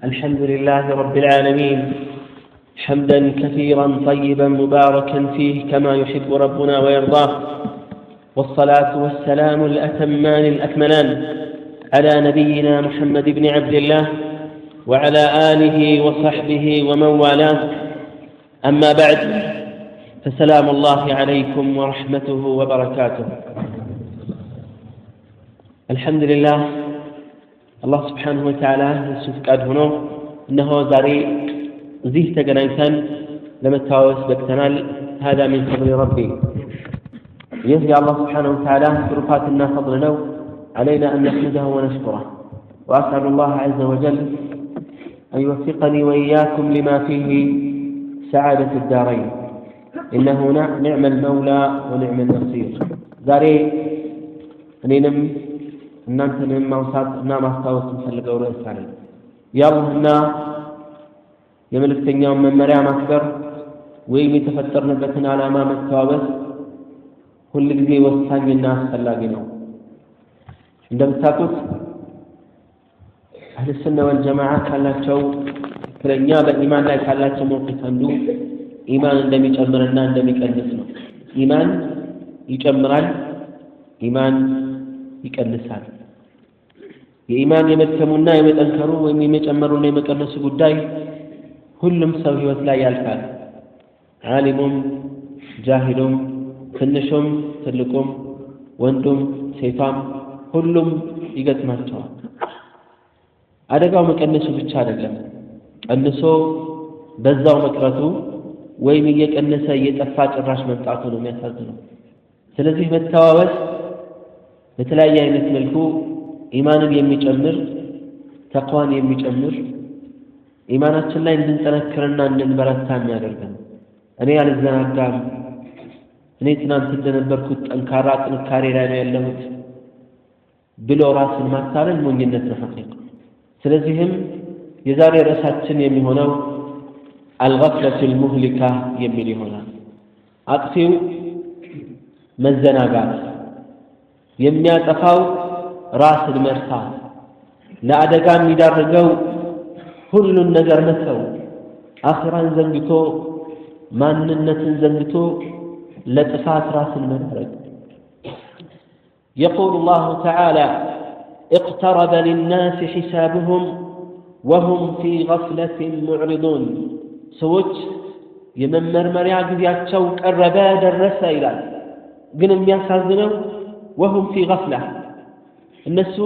الحمد لله رب العالمين، حمدا كثيرا طيبا مباركا فيه كما يحب ربنا ويرضاه، والصلاة والسلام الأتمان الأكملان على نبينا محمد بن عبد الله وعلى آله وصحبه ومن والاه. أما بعد، فسلام الله عليكم ورحمته وبركاته. الحمد لله، አላህ ስብሓንሁ ወተዓላ የእሱ ፍቃድ ሆኖ እነሆ ዛሬ እዚህ ተገናኝተን ለመተዋወስ በቅተናል። هذا من فضل ربي፣ ይህ የአላህ ስብሓንሁ ወተዓላ ትሩፋትና ፈضል ነው። علينا أن نحمده ونشكره، وأسأل الله عز وجل أن يوفقني وإياكم لما فيه سعادة الدارين، إنه نعم المولى ونعم النصير። ዛሬ እኔንም እናንተንም ማውሳት እና ማስታወስ የምፈልገው ርዕስ አለ። የአላህና የመልእክተኛውን መመሪያ ማክበር ወይም የተፈጠርንበትን ዓላማ መተዋወስ ሁልጊዜ ወሳኝና አስፈላጊ ነው። እንደምታውቁት አህል ሱና ወልጀማዓ ካላቸው ትክክለኛ በኢማን ላይ ካላቸው መውቂፍ አንዱ ኢማን እንደሚጨምርና እንደሚቀንስ ነው። ኢማን ይጨምራል፣ ኢማን ይቀንሳል። የኢማን የመድከሙና የመጠንከሩ ወይም የመጨመሩና የመቀነሱ ጉዳይ ሁሉም ሰው ህይወት ላይ ያልፋል። ዓሊሙም ጃሂሉም፣ ትንሹም ትልቁም፣ ወንዱም ሴቷም ሁሉም ይገጥማቸዋል። አደጋው መቀነሱ ብቻ አይደለም፣ ቀንሶ በዛው መቅረቱ ወይም እየቀነሰ እየጠፋ ጭራሽ መምጣቱ ነው የሚያሳዝነው። ስለዚህ መተዋወስ በተለያየ አይነት መልኩ ኢማንን የሚጨምር፣ ተቅዋን የሚጨምር፣ ኢማናችን ላይ እንድንጠነክርና እንድንበረታ የሚያደርግ ነው። እኔ አልዘናጋም፣ እኔ ትናንት እንደነበርኩት ጠንካራ ጥንካሬ ላይ ነው ያለሁት ብሎ ራስን ማታለል ሞኝነት ነው ሐቂቃ። ስለዚህም የዛሬ ርዕሳችን የሚሆነው አልገፍለቱ ልሙህሊካ የሚል ይሆናል። አጥፊው መዘናጋት፣ የሚያጠፋው ራስን መርሳት፣ ለአደጋ የሚዳርገው ሁሉን ነገር መተው፣ አኺራን ዘንግቶ፣ ማንነትን ዘንግቶ ለጥፋት ራስን መዳረግ። يقول الله تعالى: اقترب للناس حسابهم وهم في غفلة معرضون። ሰዎች የመመርመሪያ ጊዜያቸው ቀረበ፣ ደረሰ ይላል። ግን የሚያሳዝነው وهم في غفلة፣ እነሱ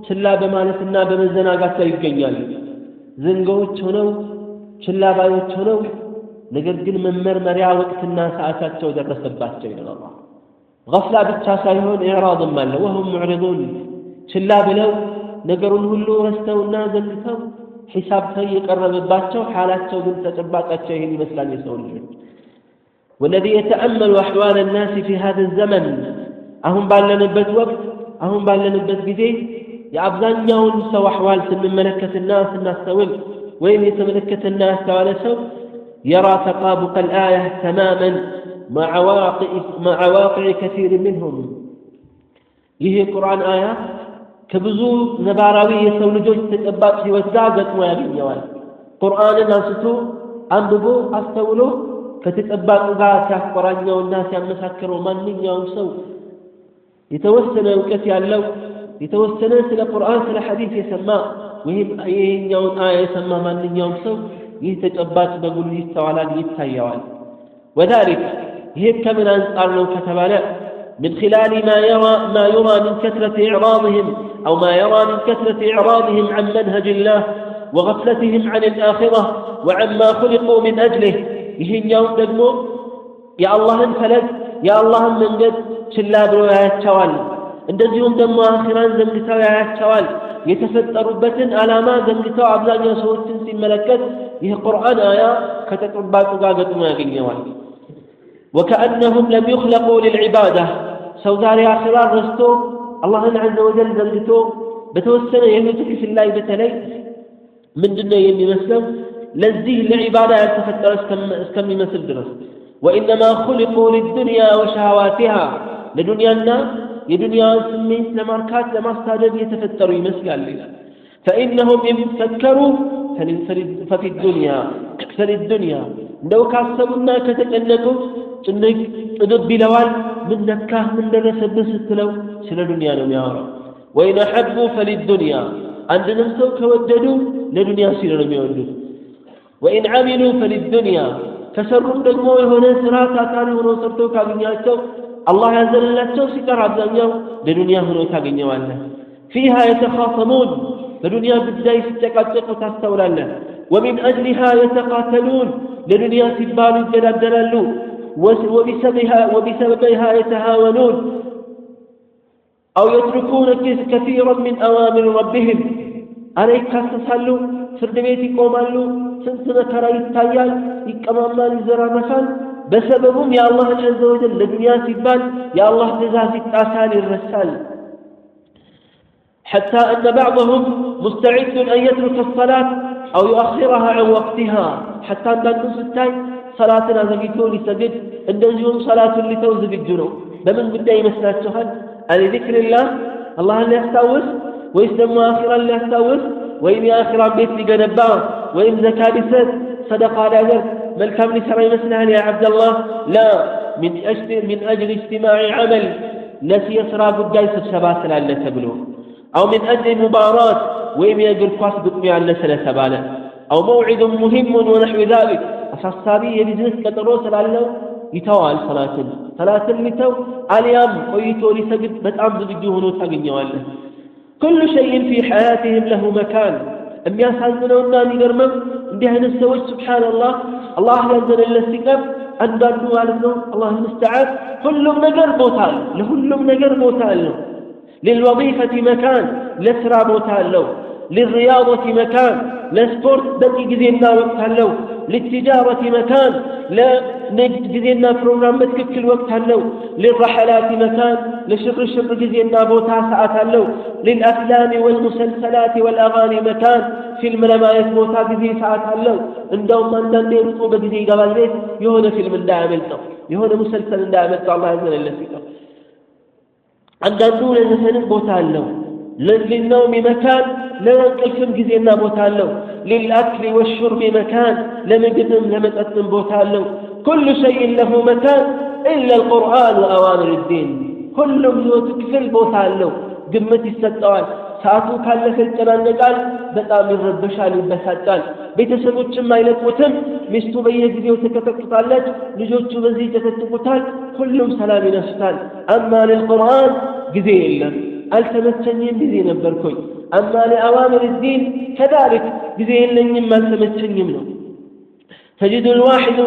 ችላ በማለትና በመዘናጋት ላይ ይገኛሉ። ዝንጎዎች ሆነው፣ ችላ ባዮች ሆነው፣ ነገር ግን መመርመሪያ ወቅትና ሰዓታቸው ደረሰባቸው ይላል አላህ። ገፍላ ብቻ ሳይሆን ኢዕራድም አለ። وهم معرضون፣ ችላ ብለው ነገሩን ሁሉ ረስተውና ዘንግተው ሒሳብ የቀረበባቸው ሓላቸው ግን ተጨባጫቸው ይህን ይመስላል የሰው ልጆች። والذي يتأمل أحوال الناس في هذا الزمن፣ አሁን ባለንበት ወቅት፣ አሁን ባለንበት ጊዜ የአብዛኛውን ሰው አሕዋል ስንመለከትና ስናስተውል ወይም የተመለከተና ያስተዋለ ሰው يرى تطابق الآية تماما مع واقع كثير منهم። ይህ የቁርአን አያ ከብዙ ነባራዊ የሰው ልጆች ተጨባጭ ህይወት ጋር ገጥሞ ያገኘዋል። ቁርአንን አንስቶ አንብቦ አስተውሎ ከተጨባጩ ጋር ሲያቆራኘውና ሲያመሳክረው ማንኛውም ሰው የተወሰነ እውቀት ያለው፣ የተወሰነ ስለ ቁርአን ስለ ሐዲስ የሰማ ወይም ይህኛውን አያ የሰማ ማንኛውም ሰው ይህ ተጨባጭ በጉልህ ይስተዋላል፣ ይታየዋል። وذلك፣ ይህ ከምን አንጻር ነው ከተባለ من خلال ما يرى من كثرة إعراضهم أو ما يرى من كثرة إعراضهم عن منهج الله وغفلتهم عن الآخرة وعما خلقوا من أجله። ይህኛውን ደግሞ የአላህን ፈለግ የአላህን መንገድ ችላ ብሎ ያያቸዋል። እንደዚሁም ደግሞ አኺራን ዘንግተው ያያቸዋል። የተፈጠሩበትን ዓላማ ዘንግተው አብዛኛው ሰዎችን ሲመለከት ይህ ቁርአን አያ ከተጨባጩ ጋር ገጥሞ ያገኘዋል። وكأنهم لم يخلقوا للعبادة። ሰው ዛሬ አኺራን ረስቶ አላህን ዐዘ ወጀል ዘንግቶ በተወሰነ የህይወቱ ክፍል ላይ በተለይ ምንድነው የሚመስለው? ለዚህ ለዒባዳ ያልተፈጠረ እስከሚመስል ድረስ وإنما خلقوا للدنيا وشهواتها፣ ለዱንያና የዱንያዋን ስሜት ለማርካት ለማሳደድ የተፈጠሩ ይመስላል ይላል። فإنهم إن فكروا ፈፊ ዱንያ ፈሊዱንያ። እንደው ካሰቡና ከተጨነቁ ጭንቅ ጥብብ ይለዋል። ምን ነካህ፣ ምን ደረሰብህ ስትለው ስለ ዱንያ ነው የሚያወራው። ወኢን አሐቡ ፈሊዱንያ፣ አንድንም ሰው ከወደዱ ለዱንያ ሲሉ ነው የሚወዱት። ወኢን ዓሚሉ ፈሊዱንያ፣ ከሰሩም ደግሞ የሆነ ስራ ታታሪ ሆኖ ሰርተው ካገኛቸው አላህ ያዘነላቸው ሲቀር አብዛኛው ለዱንያ ሆኖ ታገኘዋለህ። ፊሃ የተኻሰሙን፣ በዱንያ ጉዳይ ሲጨቃጨቁ ታስተውላለህ። ወሚን አጅሊሃ የተቃተሉን፣ ለዱንያ ሲባሉ ይገዳደላሉ። ወቢሰበቢሃ የተሃወኑን አው የትሩኩነ ከሲራን ሚን አዋሚር ረቢህም። አረ ይካሰሳሉ፣ ፍርድ ቤት ይቆማሉ፣ ስንት መከራ ይታያል፣ ይቀማማል፣ ይዘራረፋል። በሰበቡም የአላህን ዐዘ ወጀል ለዱንያ ሲባል የአላህ ትእዛዝ ይጣሳል፣ ይረሳል። حتى أن بعضهم مستعد أن يترك الصلاة أو يؤخرها عن وقتها حتى አንዳንዱ ስታይ ሰላትን አዘግይቶ ሊሰግድ እንደዚሁም ሰላቱን ሊተው ዝግጁ ነው። በምን ጉዳይ ይመስላችኋል? عن ذكر الله፣ አላህን ሊያስታውስ ወይስ ደግሞ አኺራን ሊያስታውስ ወይም የአኺራን ቤት ሊገነባ ወይም ዘካ ሊሰጥ፣ ሰደቃ ሊያደርግ፣ መልካም ሊሰራ ይመስልሃል يا ዓብደላህ? لا፣ من أجل اجتماع عمل፣ የስራ ጉዳይ ስብሰባ ስላለ ተብሎ፣ أو من أجل مباراة፣ ወይም የእግር ኳስ ግጥሚያ አለ ስለተባለ፣ أو موعد مهم ونحو ذلك፣ አሳሳቢ የቢዝነስ ቀጠሮ ስላለው ይተዋል ሰላትን። ሰላትን ሊተው አልያም ቆይቶ ሊሰግድ በጣም ዝግጁ ሆኖ ታገኘዋለህ። كل شيء في حياتهم له مكان። የሚያሳዝነውና የሚገርመው እንዲህ አይነት ሰዎች سبحان الله፣ አላህ ያዘነለት ሲቀር አንዳንዱ ማለት ነው፣ الله المستعان፣ ሁሉም ነገር ቦታ አለው፣ ለሁሉም ነገር ቦታ አለው። للوظيفة مكان፣ ለስራ ቦታ አለው። للرياضة مكان፣ ለስፖርት በቂ ጊዜና ወቅት አለው። للتجارة مكان፣ ለንግድ ጊዜና ፕሮግራም በትክክል ወቅት አለው። للرحلات مكان፣ ለሽርሽር ጊዜና ቦታ ሰዓት አለው። للأفلام والمسلسلات والأغاني مكان፣ ፊልም ለማየት ቦታ ጊዜ ሰዓት አለው። እንደውም አንዳንዴ ሩጦ በጊዜ ይገባል ቤት የሆነ ፊልም እንዳያመልጠው፣ የሆነ مسلسل እንዳያመልጠው አላህ ያዘነለት ሲቀር። አንዳንዱ ለዘፈንም ቦታ አለው። للنوم مكان፣ ለእንቅልፍም ጊዜና ቦታ አለው። للأكل والشرب مكان፣ ለምግብም ለመጠጥም ቦታ አለው። كل شيء له مكان إلا القرآن وأوامر الدين። ሁሉም ህይወቱ ክፍል ቦታ አለው፣ ግምት ይሰጠዋል። ሰዓቱ ካለፈ ይጨናነቃል፣ በጣም ይረበሻል፣ ይበሳጫል። ቤተሰቦችም አይለቁትም። ሚስቱ በየጊዜው ትቀጠቅጣለች፣ ልጆቹ በዚህ ይጨቀጭቁታል፣ ሁሉም ሰላም ይነሱታል። أما للقرآن ጊዜ የለም፣ አልተመቸኝም፣ ጊዜ ነበርኩኝ። أما لأوامر الدين كذلك ጊዜ የለኝም፣ አልተመቸኝም ነው። تجد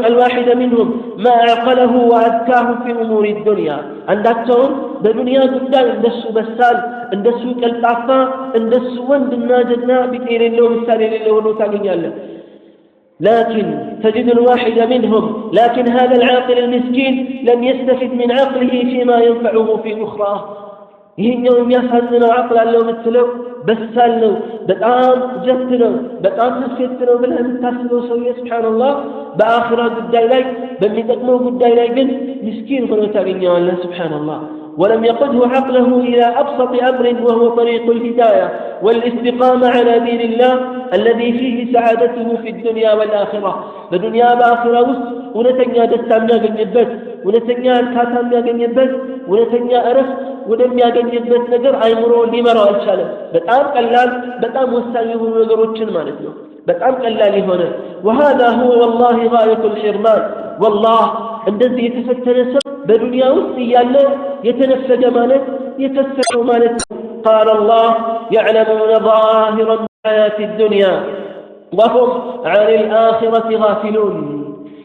الواحد منهم ما أعقله وأذكاه في أمور الدنيا፣ አንዳቸውም በዱንያ ጉዳይ እንደሱ በሳል፣ እንደሱ ቀልጣፋ፣ እንደሱ ወንድና ጀግና ቢጤ የሌለው፣ ምሳሌ የሌለው ሆኖ ታገኛለህ። لكن تجد الواحد منهم، لكن هذا العاقل المسكين لم يستفد من عقله فيما ينفعه في أخراه። ይሄኛው የሚያሳዝነው አቅል አለው የምትለው፣ በሳል ነው፣ በጣም ጀት ነው፣ በጣም ስኬት ነው ብለህ የምታስበው ሰውዬ سبحان الله በአኺራ ጉዳይ ላይ፣ በሚጠቅመው ጉዳይ ላይ ግን ምስኪን ሆኖ ታገኘዋለህ። سبحان الله، ولم يقده عقله إلى أبسط أمر وهو طريق الهداية والاستقامة على دين الله الذي فيه سعادته في الدنيا والآخرة። በዱንያ በአኺራ ውስጥ እውነተኛ ደስታ የሚያገኝበት፣ እውነተኛ እርካታ የሚያገኝበት፣ እውነተኛ እረፍት ወደሚያገኝበት ነገር አይምሮ ሊመራው አልቻለም። በጣም ቀላል፣ በጣም ወሳኝ የሆኑ ነገሮችን ማለት ነው። በጣም ቀላል የሆነ። وهذا هو والله غاية الحرمان። والله እንደዚህ የተፈተነ ሰው በዱንያ ውስጥ እያለ የተነፈገ ማለት የከሰረው ማለት ነው። قال الله يعلمون ظاهرا من الحياة الدنيا وهم عن الآخرة غافلون።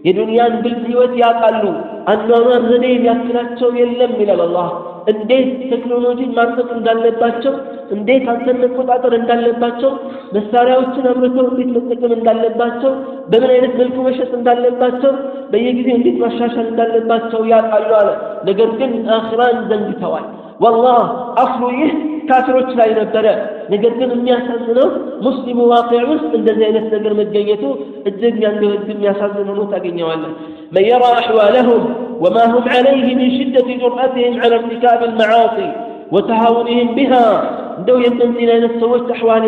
የዱንያን ግልጽ ህይወት ያውቃሉ፣ አኗኗር ዘዴ የሚያክላቸው የለም ይላል አላህ። እንዴት ቴክኖሎጂን ማርቀቅ እንዳለባቸው፣ እንዴት አንተን መቆጣጠር እንዳለባቸው፣ መሳሪያዎችን አምርተው እንዴት መጠቀም እንዳለባቸው፣ በምን አይነት መልኩ መሸጥ እንዳለባቸው፣ በየጊዜው እንዴት ማሻሻል እንዳለባቸው ያውቃሉ አለ። ነገር ግን አኺራን ዘንግተዋል። والله አስሉ ይህ ካፊሮች ላይ ነበረ። ነገር ግን የሚያሳዝነው ሙስሊሙ واقع ውስጥ እንደዚህ አይነት ነገር መገኘቱ እጅግ የሚያንገበግብ፣ የሚያሳዝን ሆኖ ታገኘዋለህ። من يرى أحوالهم وما هم عليه من شدة جرأتهم على ارتكاب المعاصي وتهاونهم بها እንደው የእነዚህን አይነት ሰዎች አሕዋል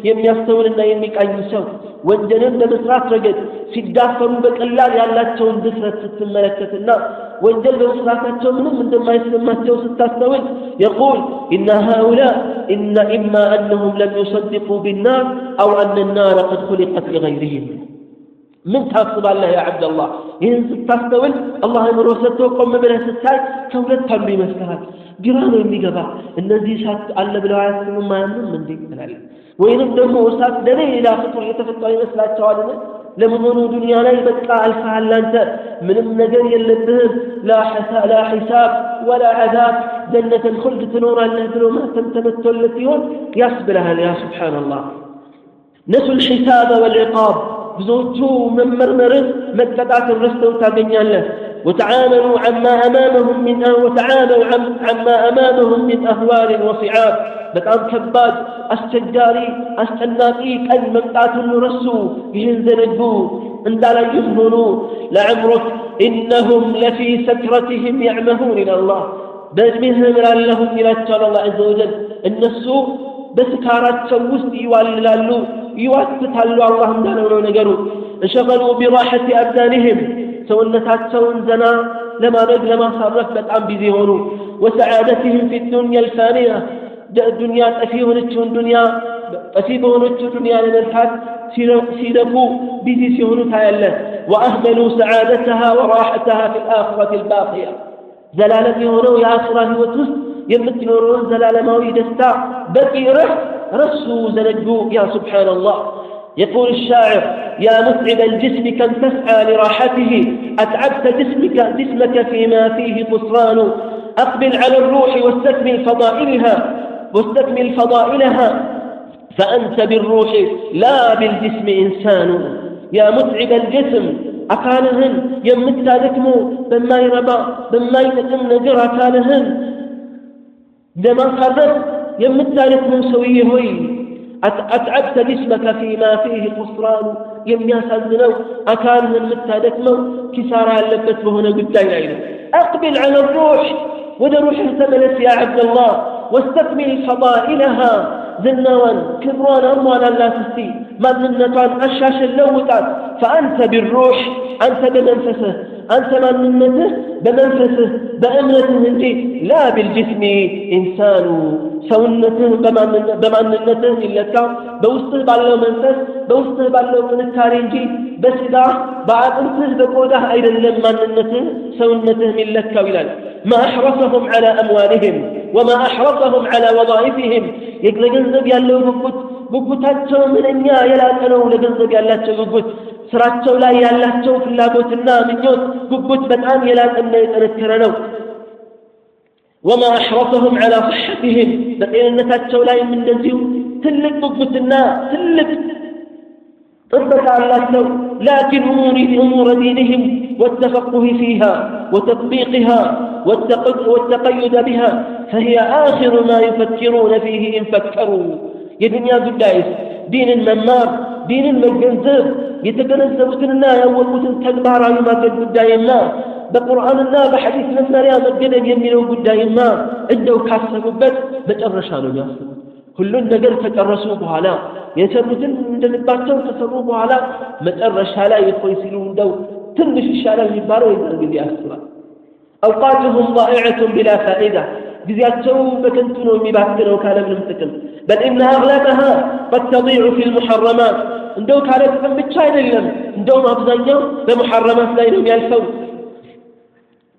የሚያስተውልና የሚቃኝ ሰው ወንጀልን በመስራት ረገድ ሲዳፈሩ በቀላል ያላቸውን ድፍረት ስትመለከትና ወንጀል በመስራታቸው ምንም እንደማይሰማቸው ስታስተውል يقول إن هؤلاء إن إما أنهم لم يصدقوا بالنار أو أن النار قد خلقت لغيرهم። ምን ታስባለህ يا عبد الله? ይህን ስታስተውል፣ አላህ አእምሮ ሰጥቶ ቆም ብለህ ስታይ ከሁለት አንዱ ይመስልሃል። ግራ ነው የሚገባ። እነዚህ እሳት አለ ብለው አያስቡም፣ አያምኑም እንዴ ትላለህ። ወይንም ደግሞ እሳት ለሌላ ፍጡር የተፈጠረ ይመስላቸዋልን? ለመሆኑ ዱንያ ላይ በቃ አልፈሃል አንተ፣ ምንም ነገር የለብህም፣ لا حساب ولا عذاب፣ جنة الخلد ትኖራለህ ብሎ ማተም ተመቶለት ይሆን ያስብልሃል። يا سبحان الله፣ نسوا الحساب والعقاب። ብዙዎቹ መመርመርን መቀጣትን ረስተው ታገኛለህ። وتعاموا عما أمامهم من أهوال وصعاب። በጣም ከባድ፣ አስቸጋሪ፣ አስጨናቂ ቀን መምጣቱን ረሱ። ይህን ዘነጉ፣ እንዳላዩም ሆኑ። لعمرك إنهم لفي سكرتهم يعمهون ይላል አላህ። በዕድሜህ እምላለሁም ይላቸዋል አላህ عز وجل። እነሱ በስካራቸው ውስጥ ይዋልላሉ፣ ይዋትታሉ። አላህ እንዳለው ነው ነገሩ። انشغلوا براحة أبدانهم፣ ሰውነታቸውን ዘና ለማድረግ፣ ለማሳረፍ በጣም busy ሆኑ። وسعادتهم في الدنيا الفانية፣ ዱንያ ጠፊ የሆነችውን ዱንያ፣ ጠፊ በሆነችው ዱንያ ለመልፋት ሲለፉ፣ busy ሲሆኑ ታያለህ። وأهملوا سعادتها وراحتها في الآخرة الباقية። ዘላለም የሆነው የአኺራ ህይወት ውስጥ የምትኖረውን ዘላለማዊ ደስታ፣ በቂ እረፍት ረሱ፣ ዘነጉ። يا سبحان الله፣ يقول الشاعر: يا متعب الجسم كم تسعى لراحته، أتعبت جسمك فيما فيه خسران. أقبل على الروح واستكمل فضائلها، فأنت بالروح لا بالجسم إنسان. يا متعب الجسم፣ አካልህን የምታደክመው በማይረባ በማይጠቅም ነገር፣ አካልህን ለማሳረፍ የምታደክመው ሰውዬ ሆይ፣ أتعبت جسمك فيما فيه خسران። የሚያሳዝነው አካልህን የምታደክመው ኪሳራ ያለበት በሆነ ጉዳይ ላይ ነው። أقبل على الروح፣ ወደ ሩሕህ ተመለስ يا عبد الله፣ واستكمل فضائلها፣ ዝናዋን ክብሯን አሟላላት እስቲ፣ ማንነቷን አሻሽል፣ ለውጣት። فأنت بالروح፣ አንተ በመንፈስህ፣ አንተ ማንነትህ በመንፈስህ በእምነትህ እንጂ لا بالجسم إنسان። ሰውነትህ በማንነትህ የሚለካ በውስጥህ ባለው መንፈስ፣ በውስጥህ ባለው ጥንካሬ እንጂ በስጋህ፣ በአጥንትህ፣ በቆዳህ አይደለም ማንነትህ ሰውነትህ የሚለካው ይላል። ما أحرصهم على أموالهم وما أحرصهم على وظائفهم። ለገንዘብ ያለው ጉጉት፣ ጉጉታቸው ምንኛ የላቀ ነው። ለገንዘብ ያላቸው ጉጉት፣ ስራቸው ላይ ያላቸው ፍላጎትና ምኞት፣ ጉጉት በጣም የላቀና የጠነከረ ነው። وما أحرصهم على صحتهم፣ በጤንነታቸው ላይም እንደዚሁ ትልቅ ጉጉትና ትልቅ ጥበቃ አላቸው። لكن أمور دينهم والتفقه فيها وتطبيقها والتقيد بها فهي آخر ما يفكرون فيه إن فكروا። የዱንያ ጉዳይስ ዲንን መማር፣ ዲንን መገንዘብ፣ የተገነዘቡትንና ያወቁትን ተግባራዊ ማድረግ ጉዳይና በቁርአንና በሐዲስ መመሪያ መገደብ የሚለው ጉዳይማ እንደው ካሰቡበት መጨረሻ ነው የሚያስቡት። ሁሉን ነገር ከጨረሱ በኋላ፣ የሰሩትን እንደልባቸው ከሰሩ በኋላ፣ መጨረሻ ላይ እፎይ ሲሉ፣ እንደው ትንሽ ይሻላል የሚባለው የዛን ጊዜ ያስባል። أوقاتهم ضائعة بلا فائدة፣ ጊዜያቸው በከንቱ ነው የሚባክነው ካለምንም ጥቅም። بل إن أغلبها قد تضيع في المحرمات። እንደው ካለ ጥቅም ብቻ አይደለም፣ እንደውም አብዛኛው በሙሐረማት ላይ ነው የሚያልፈው።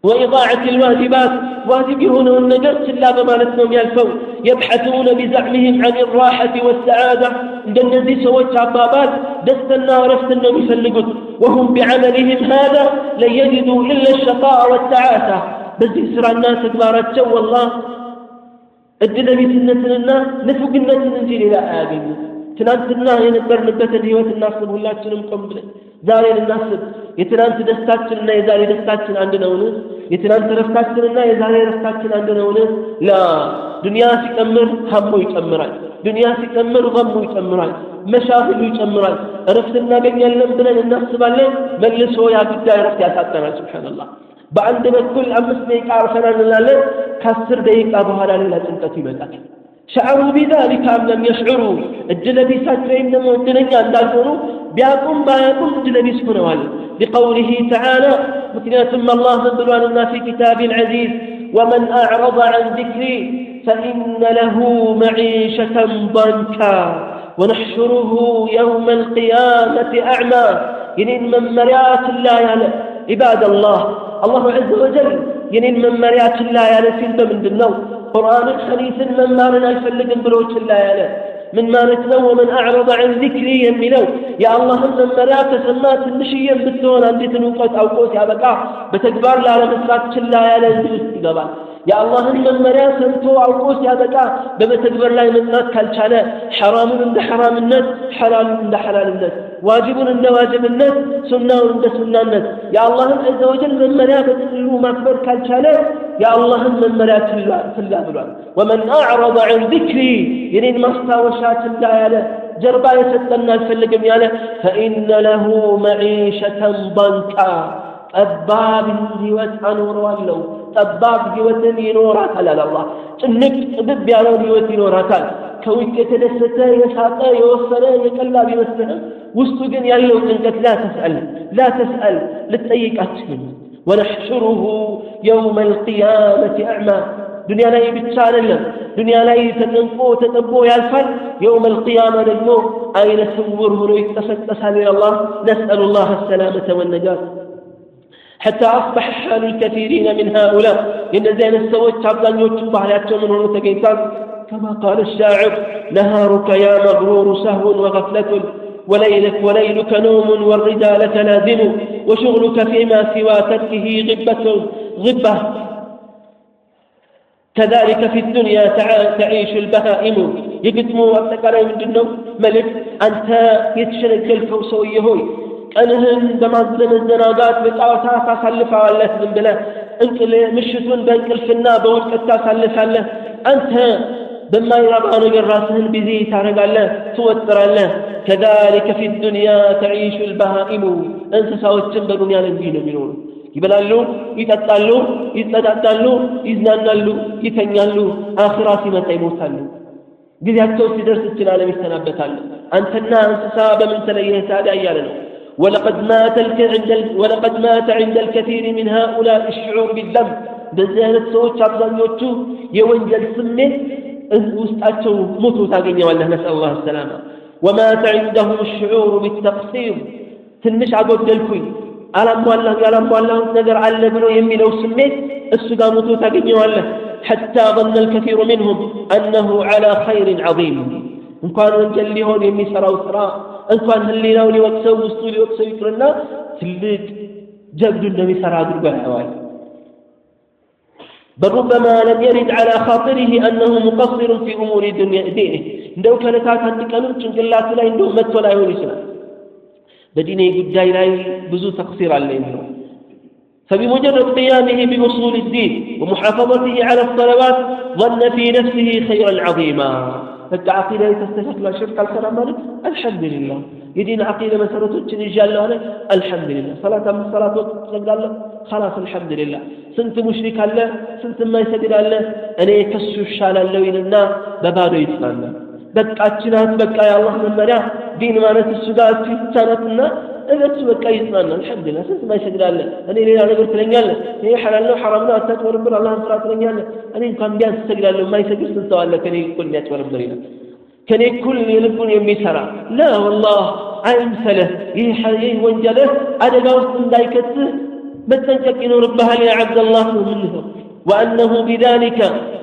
وإضاعة الواجبات፣ ዋጅብ የሆነውን ነገር ችላ በማለት ነው የሚያልፈው። يبحثون بزعمهم عن الراحة والسعادة፣ እንደነዚህ ሰዎች አባባል ደስታና እረፍትን ነው የሚፈልጉት። وهم بعملهم هذا لن يجدوا إلا الشقاء والتعاسة። በዚህ ስራና ተግባራቸው ወላሂ እድለቢስነትንና ንፉግነትን እንጂ ሌላ አያገኙም። ትናንትና የነበርንበትን ህይወት እናስብ። ሁላችንም ቆም ብለን ዛሬን እናስብ። የትናንት ደስታችንና የዛሬ ደስታችን አንድ ነውን? የትናንት ረፍታችንና የዛሬ ረፍታችን አንድ ነውን? لا፣ ዱንያ ሲጨምር ሀሙ ይጨምራል። ዱንያ ሲጨምር ገሙ ይጨምራል፣ መሻግሉ ይጨምራል። እረፍት እናገኛለን ብለን እናስባለን፣ መልሶ ያ ጉዳይ እረፍት ያሳጠናል። سبحان الله፣ በአንድ በኩል 5 ደቂቃ አርፈናል እንላለን፣ ከ10 ደቂቃ በኋላ ሌላ ጭንቀቱ ይመጣል። شعروا بذلك أم لم يشعروا እድለቢሳቸው ወይም ደግሞ እድለኛ እንዳልሆኑ ቢያውቁም ባያውቁም እድለቢስ ሆነዋል። لقوله تعالى ምክንያቱም አላህ ምን ብሏልና في كتابه العزيز ومن أعرض عن ذكري فإن له معيشة ضنكا ونحشره يوم القيامة أعمى። የኔን መመሪያ ችላ ያለ፣ عباد الله፣ الله عز وجل የኔን መመሪያ ችላ ያለ ሲል በምንድን ነው? ቁርአንን ሐዲስን መማርን አልፈልግም ብሎ ችላ ያለ ምን ማለት ነው? ومن أعرض عن ذكري የሚለው የአላህን መመሪያ ከሰማ ትንሽዬም ብትሆን አንዲትን እውቀት አውቆ ሲያበቃ በተግባር ላለመስራት ችላ ያለ እዚህ ውስጥ ይገባል። የአላህን መመሪያ ሰምቶ አውቆ ሲያበቃ በመተግበር ላይ መጽናት ካልቻለ፣ ሐራሙን እንደ ሐራምነት፣ ሐላሉን እንደ ሐላልነት፣ ዋጅቡን እንደ ዋጅብነት፣ ሱናውን እንደ ሱናነት የአላህን عز وجل መመሪያ በጥቅሉ ማክበር ካልቻለ የአላህን መመሪያ ችላ ብሏል። ومن أعرض عن ذكري የኔን ማስታወሻ ችላ ያለ፣ ጀርባ የሰጠና አልፈልግም ያለ፣ فإن له معيشة ضنكا ጠባብ ህይወት አኖረዋለሁ፣ ጠባብ ህይወትን ይኖራታል አለ አላህ። ጭንቅ ጥብብ ያለውን ህይወት ይኖራታል። ከውጭ የተደሰተ፣ የሳቀ፣ የወፈረ፣ የቀላ ቢመስልህም ውስጡ ግን ያለው ጭንቀት لا تسأل لا تسأل፣ ልትጠይቅ አትችልም። ونحشره يوم القيامة أعمى። ዱንያ ላይ ብቻ አይደለም፣ ዱንያ ላይ ተጨንቆ ተጠቦ ያልፋል። يوم القيامة ደግሞ አይነ ስውር ሆኖ ይቀሰቀሳል ይላል አላህ። نسأل الله السلامة والنجاة። حتى أصبح حال الكثيرين من هؤلاء የእነዚህ አይነት ሰዎች አብዛኞቹ ባህሪያቸው ምን ሆኖ ተገኝቷል? كما قال الشاعر نهارك يا مغرور سهو وغفلة وليلك وليلك نوم والردى لك لازم وشغلك فيما سوى تركه غبة غبة كذلك في الدنيا تعيش البهائم። የግጥሙ አጠቃላይ ምንድን ነው መልእክት? አንተ የተሸነገልከው ሰውዬ ሆይ፣ ቀንህን በመዘናጋት በጨዋታ ታሳልፈዋለህ። ዝም ብለህ ምሽቱን በእንቅልፍና በውድቀት ታሳልፋለህ። አንተ በማይረባ ነገር ራስህን busy ታደርጋለህ፣ ትወጥራለህ። كذلك في الدنيا تعيش البهائم። እንስሳዎችን በዱንያ ላይ እንዲህ ነው የሚኖሩ። ይበላሉ፣ ይጠጣሉ፣ ይጸዳዳሉ፣ ይዝናናሉ፣ ይተኛሉ። አኺራ ሲመጣ ይሞታሉ። ጊዜያቸው ሲደርስ ይችን ዓለም ይሰናበታሉ። አንተና እንስሳ በምን ተለየህ ታዲያ እያለ ነው። ولقد مات عند الكثير من هؤلاء الشعور بالذنب። እንደዚህ አይነት ሰዎች አብዛኞቹ የወንጀል ስሜት ውስጣቸው ሞቶ ታገኘዋለህ። نسأل الله السلامة። ومات عندهم الشعور بالتقصير። ትንሽ አጎደልኩኝ፣ አላሟላሁ፣ ያላሟላሁት ነገር አለ ብሎ የሚለው ስሜት እሱ ጋር ሞቶ ታገኘዋለህ። حتى ظن الكثير منهم أنه على خير عظيم። እንኳን ወንጀል ሊሆን የሚሰራው ስራ፣ እንኳን ህሊናው ሊወቅሰው ውስጡ ሊወቅሰው ይቅርና ትልቅ ጀብዱ እንደሚሰራ አድርጎ ያየዋል። بل ربما لم يرد على خاطره أنه مقصر في أمور دينه። እንደው ከዕለታት አንድ ቀንም ጭንቅላቱ ላይ እንደው መጥቶ ላይሆን ይችላል በዲኔ ጉዳይ ላይ ብዙ ተቅሲር አለ የሚለው። فبمجرد قيامه بأصول الدين ومحافظته على الصلوات ظن في نفسه خيرا عظيما። በቃ ዓቂዳ ተስተካክሏል፣ ሽርክ አልሰራም ማለት አልሐምዱሊላህ፣ የዲን ዓቂዳ መሰረቶችን ይዣለሁ አለ፣ አልሐምዱሊላህ፣ ሰላት አምስት ሰላት ወቅት እሰግዳለሁ፣ خلاص አልሐምዱሊላህ፣ ስንት ሙሽሪክ አለ፣ ስንት የማይሰግድ አለ፣ እኔ ከሱ እሻላለሁ ይልና በባዶ ይጽናናል። በቃ እቺ ናት፣ በቃ የአላህ መመሪያ ዲን ማለት እሱ ጋር እቺ ብቻ ናትና እነሱ በቃ ይጽናናል። አልሐምዱሊላህ፣ ስንት የማይሰግድ አለ፣ እኔ ሌላ ነገር ትለኛለህ፣ ይሄ ሐላል ነው ሐራም ነው አታጭበርብር፣ አላህን ፍራ ትለኛለህ፣ እኔ እንኳን ቢያንስ እሰግዳለሁ፣ የማይሰግድ ስንት ሰው አለ ከኔ እኩል የሚያጭበረብር ይላል፣ ከኔ እኩል የልቡን የሚሰራ። لا والله፣ አይምሰልህ። ይህ ወንጀልህ አደጋ ውስጥ እንዳይከትህ መጠንቀቅ ይኖርብሃል يا عبد الله ነው የምንለው። وأنه بذلك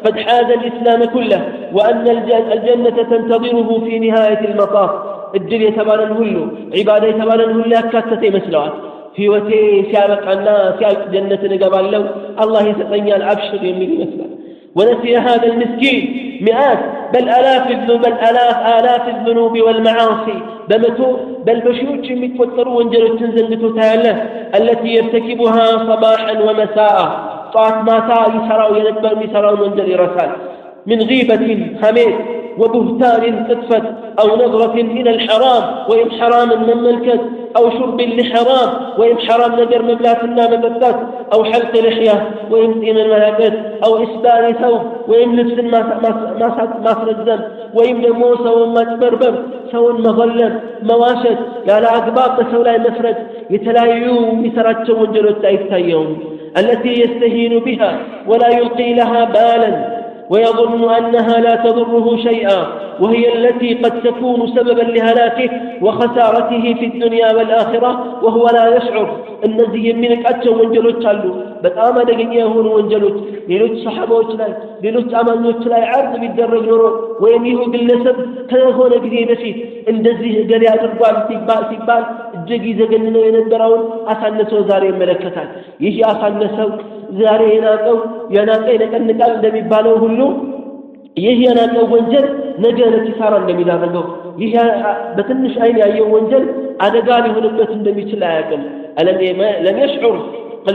قد حاز الإسلام كله وأن الجنة تنتظره في نهاية المطاف። እድል የተባለን ሁሉ፣ ዒባዳ የተባለን ሁሉ ያካተተ ይመስለዋል። ህይወቴ ሲያበቃና ሲያልቅ ጀነትን እገባለሁ፣ አላህ ይሰጠኛል፣ አብሽር የሚል ይመስላል። ونسي هذا المسكين مئات بل آلاف بل آلاف آلاف الذنوب والمعاصي፣ በመቶ በል በሺዎች የሚቆጠሩ ወንጀሎችን ዘንግቶ ታያለህ። التي يرتكبها صباحا ومساء፣ ጠዋት ማታ ይሰራው የነበር የሚሰራውን ወንጀል ይረሳል። من غيبة ሐሜት وبهتان ቅጥፈት፣ أو نظرة إلى الحرام ወይም ሐራምን መመልከት፣ أو شرب لحرام ወይም ሐራም ነገር መብላትና መጠጣት፣ أو حلق لحية ወይም ጺምን መላጨት፣ أو إسبال ثوب ወይም ልብስን ማስረዘም፣ ወይም ደግሞ ሰውን ማጭበርበር፣ ሰውን መዘለም፣ መዋሸት፣ ያለ አግባብ በሰው ላይ መፍረድ፣ የተለያዩ የሚሰራቸው ወንጀሎች አይታየውም። التي يستهين بها ولا يلقي لها بالا ويظن أنها لا تضره شيئا، وهي التي قد تكون سببا لهلاكه وخسارته في الدنيا والآخرة وهو لا يشعر። እነዚህ የሚንቃቸው ወንጀሎች አሉ። በጣም አደገኛ የሆኑ ወንጀሎች ሌሎች ሰሓባዎች ላይ፣ ሌሎች አማኞች ላይ عرض ቢደረግ ኖሮ ወይም ይሁ ግለሰብ ከሆነ ጊዜ በፊት እንደዚህ እገሌ አድርጓል ሲባል ሲባል እጅግ ይዘገንነው የነበረውን አሳንሶ ዛሬ ይመለከታል። ይህ ያሳነሰው፣ ዛሬ የናቀው፣ የናቀ ይነቀንቃል እንደሚባለው ሁሉ፣ ይህ የናቀው ወንጀል ነገ ለኪሳራ እንደሚዳረገው፣ ይህ በትንሽ አይን ያየው ወንጀል አደጋ ሊሆንበት እንደሚችል አያውቅም። لم يشعر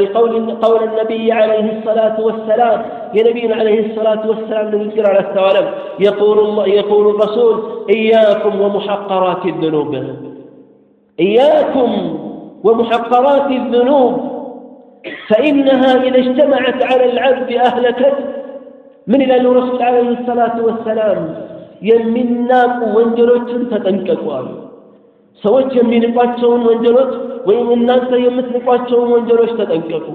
لقول قول النبي عليه الصلاة والسلام፣ የነቢዩን عليه الصلاة والسلام ንግግር አላስተዋለም። يقول الله، يقول الرسول: إياكم ومحقرات الذنوب، إياكم ومحقرات الذنوب، فإنها إذا اجتمعت على العبد أهلكته። ምን ይላሉ ረሱል عليه الصلاة والسلام? የሚናቁ ወንጀሎችን ተጠንቀቁ አሉ። ሰዎች የሚንቋቸውን ወንጀሎች ወይም እናንተ የምትንቋቸውን ወንጀሎች ተጠንቀቁ።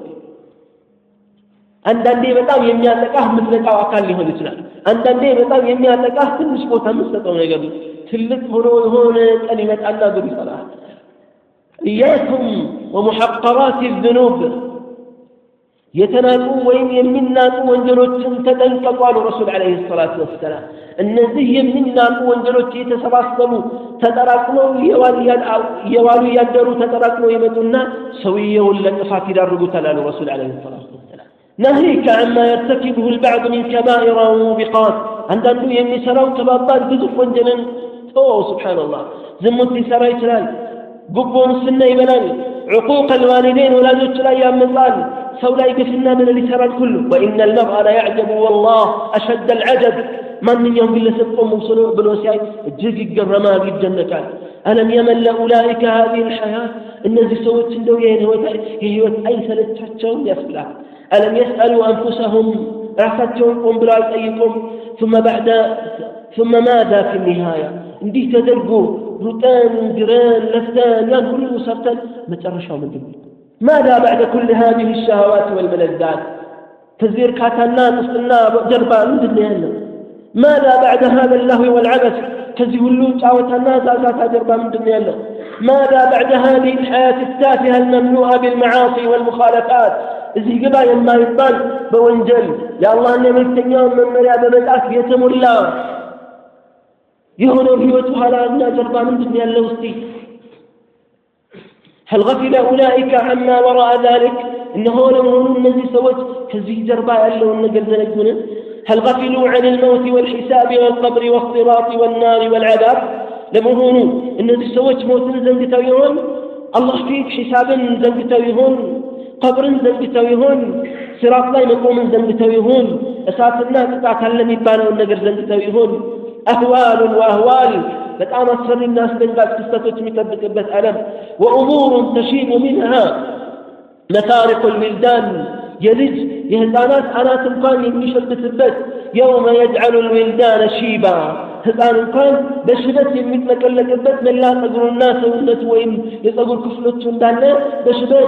አንዳንዴ በጣም የሚያጠቃህ የምትነቃው አካል ሊሆን ይችላል። አንዳንዴ በጣም የሚያጠቃህ ትንሽ ቦታ የምትሰጠው ነገር ነው። ትልቅ ሆኖ የሆነ ቀን ይመጣና ጉድ ይሰራል። إياكم ومحقرات الذنوب፣ የተናቁ ወይም የሚናቁ ወንጀሎችን ተጠንቀቁ አሉ ረሱል عليه الصلاة والسلام። እነዚህ የሚናቁ ወንጀሎች የተሰባሰቡ ተጠራቅመው እየዋሉ እያደሩ ተጠራቅመው ይመጡና ሰውየውን ለጥፋት ይዳርጉታል አሉ ረሱል عليه الصلاة والسلام። ناهيك عما يرتكبه البعض من كبائر وموبقات፣ አንዳንዱ የሚሰራው ከባባድ ግዙፍ ወንጀልን ተወው። سبحان الله፣ ዝሙት ሊሰራ ይችላል። ጉቦ፣ ሙስና ይበላል። عقوق الوالدين፣ ወላጆች ላይ ያመጻል። ሰው ላይ ግፍና በደል ይሰራል። ሁሉ وإن المرء ليعجب والله أشد العجب፣ ማንኛውም ግለሰብ ቆም ብሎ ሲያይ እጅግ ይገረማል፣ ይደነቃል። ألم يمل أولئك هذه الحياة፣ እነዚህ ሰዎች እንደው ይህን የህይወት አይሰለቻቸውም ያስብላል። ألم يسألوا أنفسهم፣ ራሳቸውን ቆም ብለው አልጠይቁም? ثم بعد ثم ماذا في النهاية? እንዲህ ተደርጎ ሩጠን ግረን ለፍተን ያን ሁሉ ሰርተን መጨረሻው ምንድን ነው? ماذا بعد كل هذه الشهوات والملذات? ከዚህ እርካታና ጥፍጥና ጀርባ ምንድን ነው ያለው? ماذا بعد هذا اللهو والعبث? ከዚህ ሁሉ ጫወታና ዛዛታ ጀርባ ምንድን ነው ያለው? ماذا بعد هذه الحياة التافهة المملوءة بالمعاصي والمخالفات? እዚህ ግባ የማይባል በወንጀል፣ የአላህና የመልክተኛውን መመሪያ በመጣስ የተሞላ የሆነው ህይወት ኋላ እና ጀርባ ምንድን ነው ያለው? እስቲ هل غفل أولئك عما وراء ذلك? እነሆ ለመሆኑ እነዚህ ሰዎች ከዚህ ጀርባ ያለውን ነገር ዘነጉን? هل غفلوا عن الموت والحساب والقبر والصراط والنار والعذاب? ለመሆኑ እነዚህ ሰዎች ሞትን ዘንግተው ይሆን? አላህ ፊት ሒሳብን ዘንግተው ይሆን? ቀብርን ዘንግተው ይሆን? ሲራጥ ላይ መቆምን ዘንግተው ይሆን? እሳትና ቅጣት አለ የሚባለውን ነገር ዘንግተው ይሆን? أهوال وأهوال፣ በጣም አስፈሪና አስደንጋጭ ክስተቶች የሚጠብቅበት ዓለም፣ وأمور تشيب منها مفارق الولدان፣ የልጅ የህፃናት አናት እንኳን የሚሸብትበት፣ يوم يجعل الولدان شيبا፣ ህፃን እንኳን በሽበት የሚጥለቀለቅበት፣ መላ ጸጉሩና ሰውነቱ ወይም የጸጉር ክፍሎቹ እንዳለ በሽበት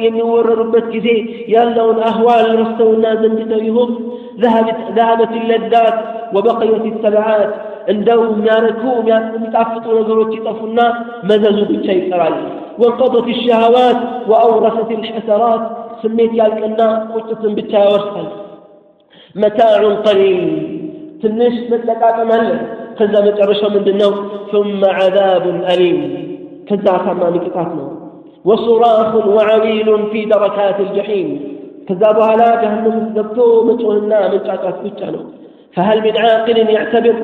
የሚወረሩበት ጊዜ ያለውን أهوال ረስተውና ዘንግተው ይሆን? ذهبت اللذات وبقيت التبعات፣ እንደው የሚያረኩ የሚጣፍጡ ነገሮች ይጠፉና መዘዙ ብቻ ይቀራል። وانقضت الشهوات وأورثت الحسرات፣ ስሜት ያልቅና ቁጭትን ብቻ ያወርሳል። متاع قليل፣ ትንሽ መጠቃቀም አለ። ከዛ መጨረሻው ምንድን ነው? ثم عذاب أليم፣ ከዛ አሳማሚ ቅጣት ነው። وصراخ وعويل في دركات الجحيم፣ ከዛ በኋላ ጀሀነም ውስጥ ገብቶ መጮህና መንጫጫት ብቻ ነው። فهل من عاقل يعتبر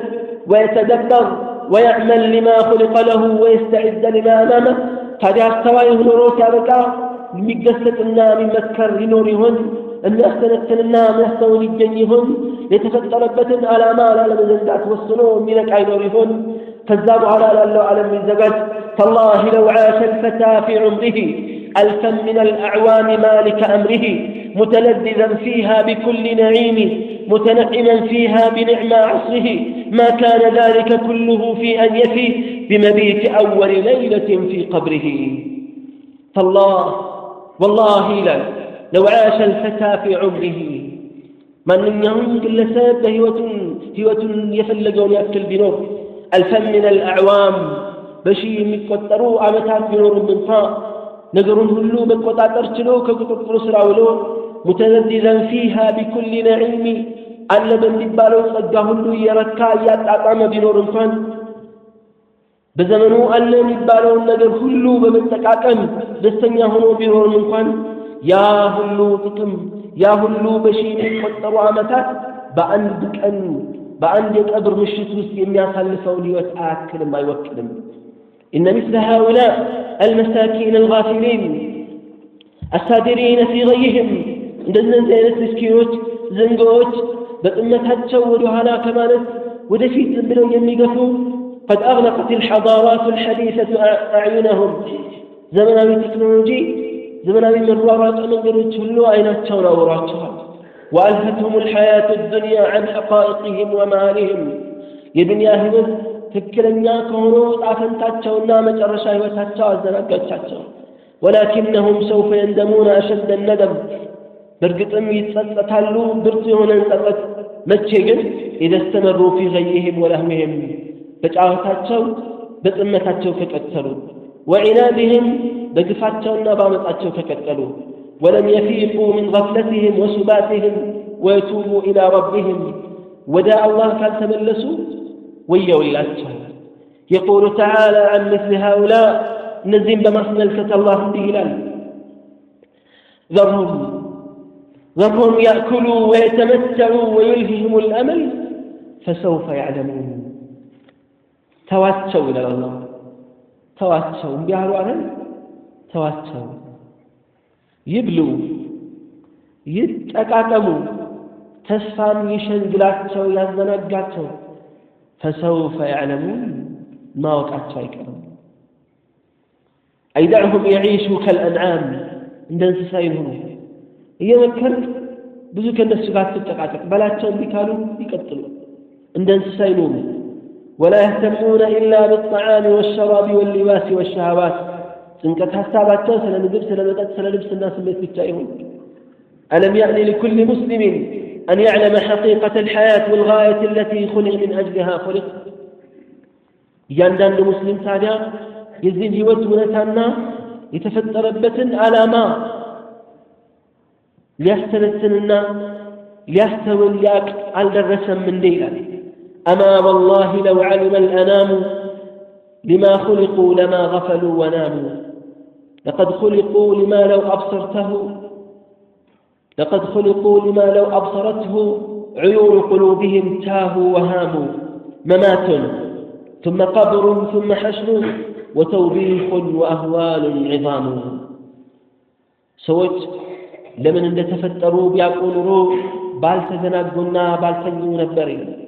ويتدبر ويعمل لما خلق له ويستعد لما أمامه? ታዲያ አስተዋይ ኖሮ ሲያበቃ የሚገሰጥና የሚመከር ይኖር ይሆን? የሚያስተነትንና የሚያስተውል ይገኝ ይሆን? የተፈጠረበትን ዓላማ ላለመዘንጋት ወስኖ የሚነቃ ይኖር ይሆን? ከዛ በኋላ ላለው ዓለም የሚዘጋጅ? تالله لو عاش الفتى في عمره ألفا من الأعوام مالك أمره، متلذذا فيها بكل نعيم، متنعما فيها بنعمى عصره، ما كان ذلك كله في أن يفي بمبيت أول ليلة في قبره. تالله والله لا لو عاش الفتى في عمره ማንኛውም ግለሰብ በህይወቱ ህይወቱን የፈለገውን ያክል ቢኖር፣ ألفا من الأعوام በሺህ የሚቆጠሩ ዓመታት ቢኖሩም እንኳ፣ ነገሩን ሁሉ መቆጣጠር ችሎ ከቁጥጥሩ ስር አውሎ፣ متلذذا فيها بكل نعيم አለ በሚባለው ጸጋ ሁሉ እየረካ እያጣጣመ ቢኖር እንኳን፣ በዘመኑ አለ የሚባለውን ነገር ሁሉ በመጠቃቀም ደስተኛ ሆኖ ቢኖርም እንኳን፣ ያ ሁሉ ጥቅም፣ ያ ሁሉ በሺህ የሚቆጠሩ ዓመታት በአንድ ቀን በአንድ የቀብር ምሽት ውስጥ የሚያሳልፈውን ህይወት አያክልም፣ አይወክልም። إن مثل هؤلاء المساكين الغافلين السادرين في غيهم እንደነዚህ አይነት ምስኪኖች ዝንጎዎች በጥመታቸው ወደ ኋላ ከማለት ወደፊት ዝም ብለው የሚገፉ፣ قد أغلقت الحضارات الحديثة أعينهم ዘመናዊ ቴክኖሎጂ ዘመናዊ መሯሯጫ መንገዶች ሁሉ አይናቸውን አውሯቸዋል። وألهتهم الحياة الدنيا عن حقائقهم ومآلهم የዱንያ ህይወት ትክክለኛ ከሆነ ዕጣ ፈንታቸውና መጨረሻ ህይወታቸው አዘናጋቻቸው። ولكنهم سوف يندمون أشد الندم በእርግጥም ይጸጸታሉ ብርቱ የሆነን ጸጸት። መቼ ግን? إذا استمروا في غيهم ولهوهم በጨዋታቸው በጥመታቸው ከቀጠሉ፣ وعنادهم በግፋቸውና በአመፃቸው ከቀጠሉ፣ ولم يفيقوا من غفلتهم وسباتهم ويتوبوا إلى ربهم ወደ አላህ ካልተመለሱ ወየውላቸው። يقول تعالى عن مثل هؤلاء እነዚህም በማስመልከት አላህ እንዲህ ይላል፣ ذرهم يأكلوا ويتمتعوا ويلههم الأمل فسوف يعلمون። ተዋቸው ይላል አላህ። ተዋቸው፣ እምቢ አሉ አይደል? ተዋቸው፣ ይብሉ፣ ይጠቃቀሙ፣ ተስፋም ይሸንግላቸው፣ ያዘናጋቸው። فسوف يعلمون ማወቃቸው አይቀርም። أي دعهم يعيشوا كالأنعام እንደ እንስሳ ይሁኑ። እየመከርክ ብዙ ከእነሱ ጋር አትጨቃጨቅ በላቸው። እምቢ ካሉ ይቀጥሉ፣ እንደ እንስሳ ይኖሩ። ولا يهتمون إلا بالطعام والشراب واللباس والشهوات ጭንቀት ሀሳባቸው ስለ ምግብ፣ ስለ መጠጥ፣ ስለ ልብስና ስሜት ብቻ ይሁን። ألم يأن لكل مسلم أن يعلم حقيقة الحياة والغاية التي خلق من أجلها خلق? እያንዳንዱ ሙስሊም ታዲያ የዚህን ህይወት እውነታና የተፈጠረበትን ዓላማ ሊያስተነትንና ሊያስተውል ሊያቅ አልደረሰም እንዴ ይላል። أما والله لو علم الأنام لما خلقوا لما غفلوا وناموا، لقد خلقوا لما لو أبصرته، لقد خلقوا لما لو أبصرته عيون قلوبهم تاهوا وهاموا، ممات ثم قبر ثم حشر وتوبيخ وأهوال عظام። ሰዎች ለምን እንደተፈጠሩ ቢያውቁ ኑሮ ባልተዘናጉና ባልተኙ ነበር ይላል።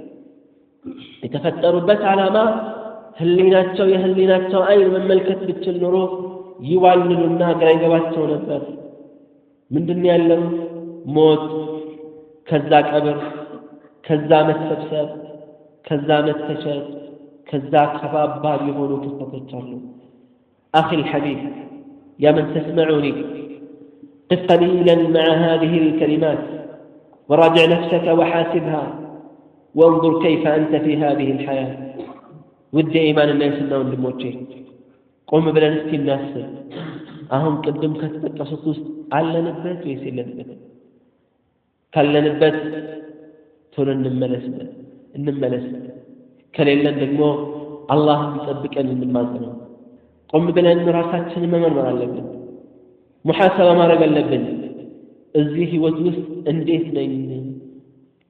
የተፈጠሩበት ዓላማ ህሊናቸው የህሊናቸው አይን መመልከት ብችል ኑሮ ይዋልሉና ግራ ይገባቸው ነበር። ምንድን ያለው? ሞት፣ ከዛ ቀብር፣ ከዛ መሰብሰብ፣ ከዛ መተቸት፣ ከዛ ከባባድ የሆኑ ክስተቶች አሉ። أخي الحبيب، يا من تسمعني، قف قليلا مع هذه الكلمات وراجع نفسك وحاسبها وانظر كيف أنت في هذه الحياة። ውድ የኢማንና የሱና ወንድሞቼ፣ ቆም ብለን እስቲ እናስብ። አሁን ቅድም ከተጠቀሱት ውስጥ አለንበት ወይስ የለንበት? ካለንበት ቶሎ እንመለስበት እንመለስ። ከሌለን ደግሞ አላህ እንዲጠብቀን እንማጸነው። ቆም ብለን ራሳችንን መመርመር አለብን። ሙሐሰባ ማድረግ አለብን። እዚህ ህይወት ውስጥ እንዴት ነኝ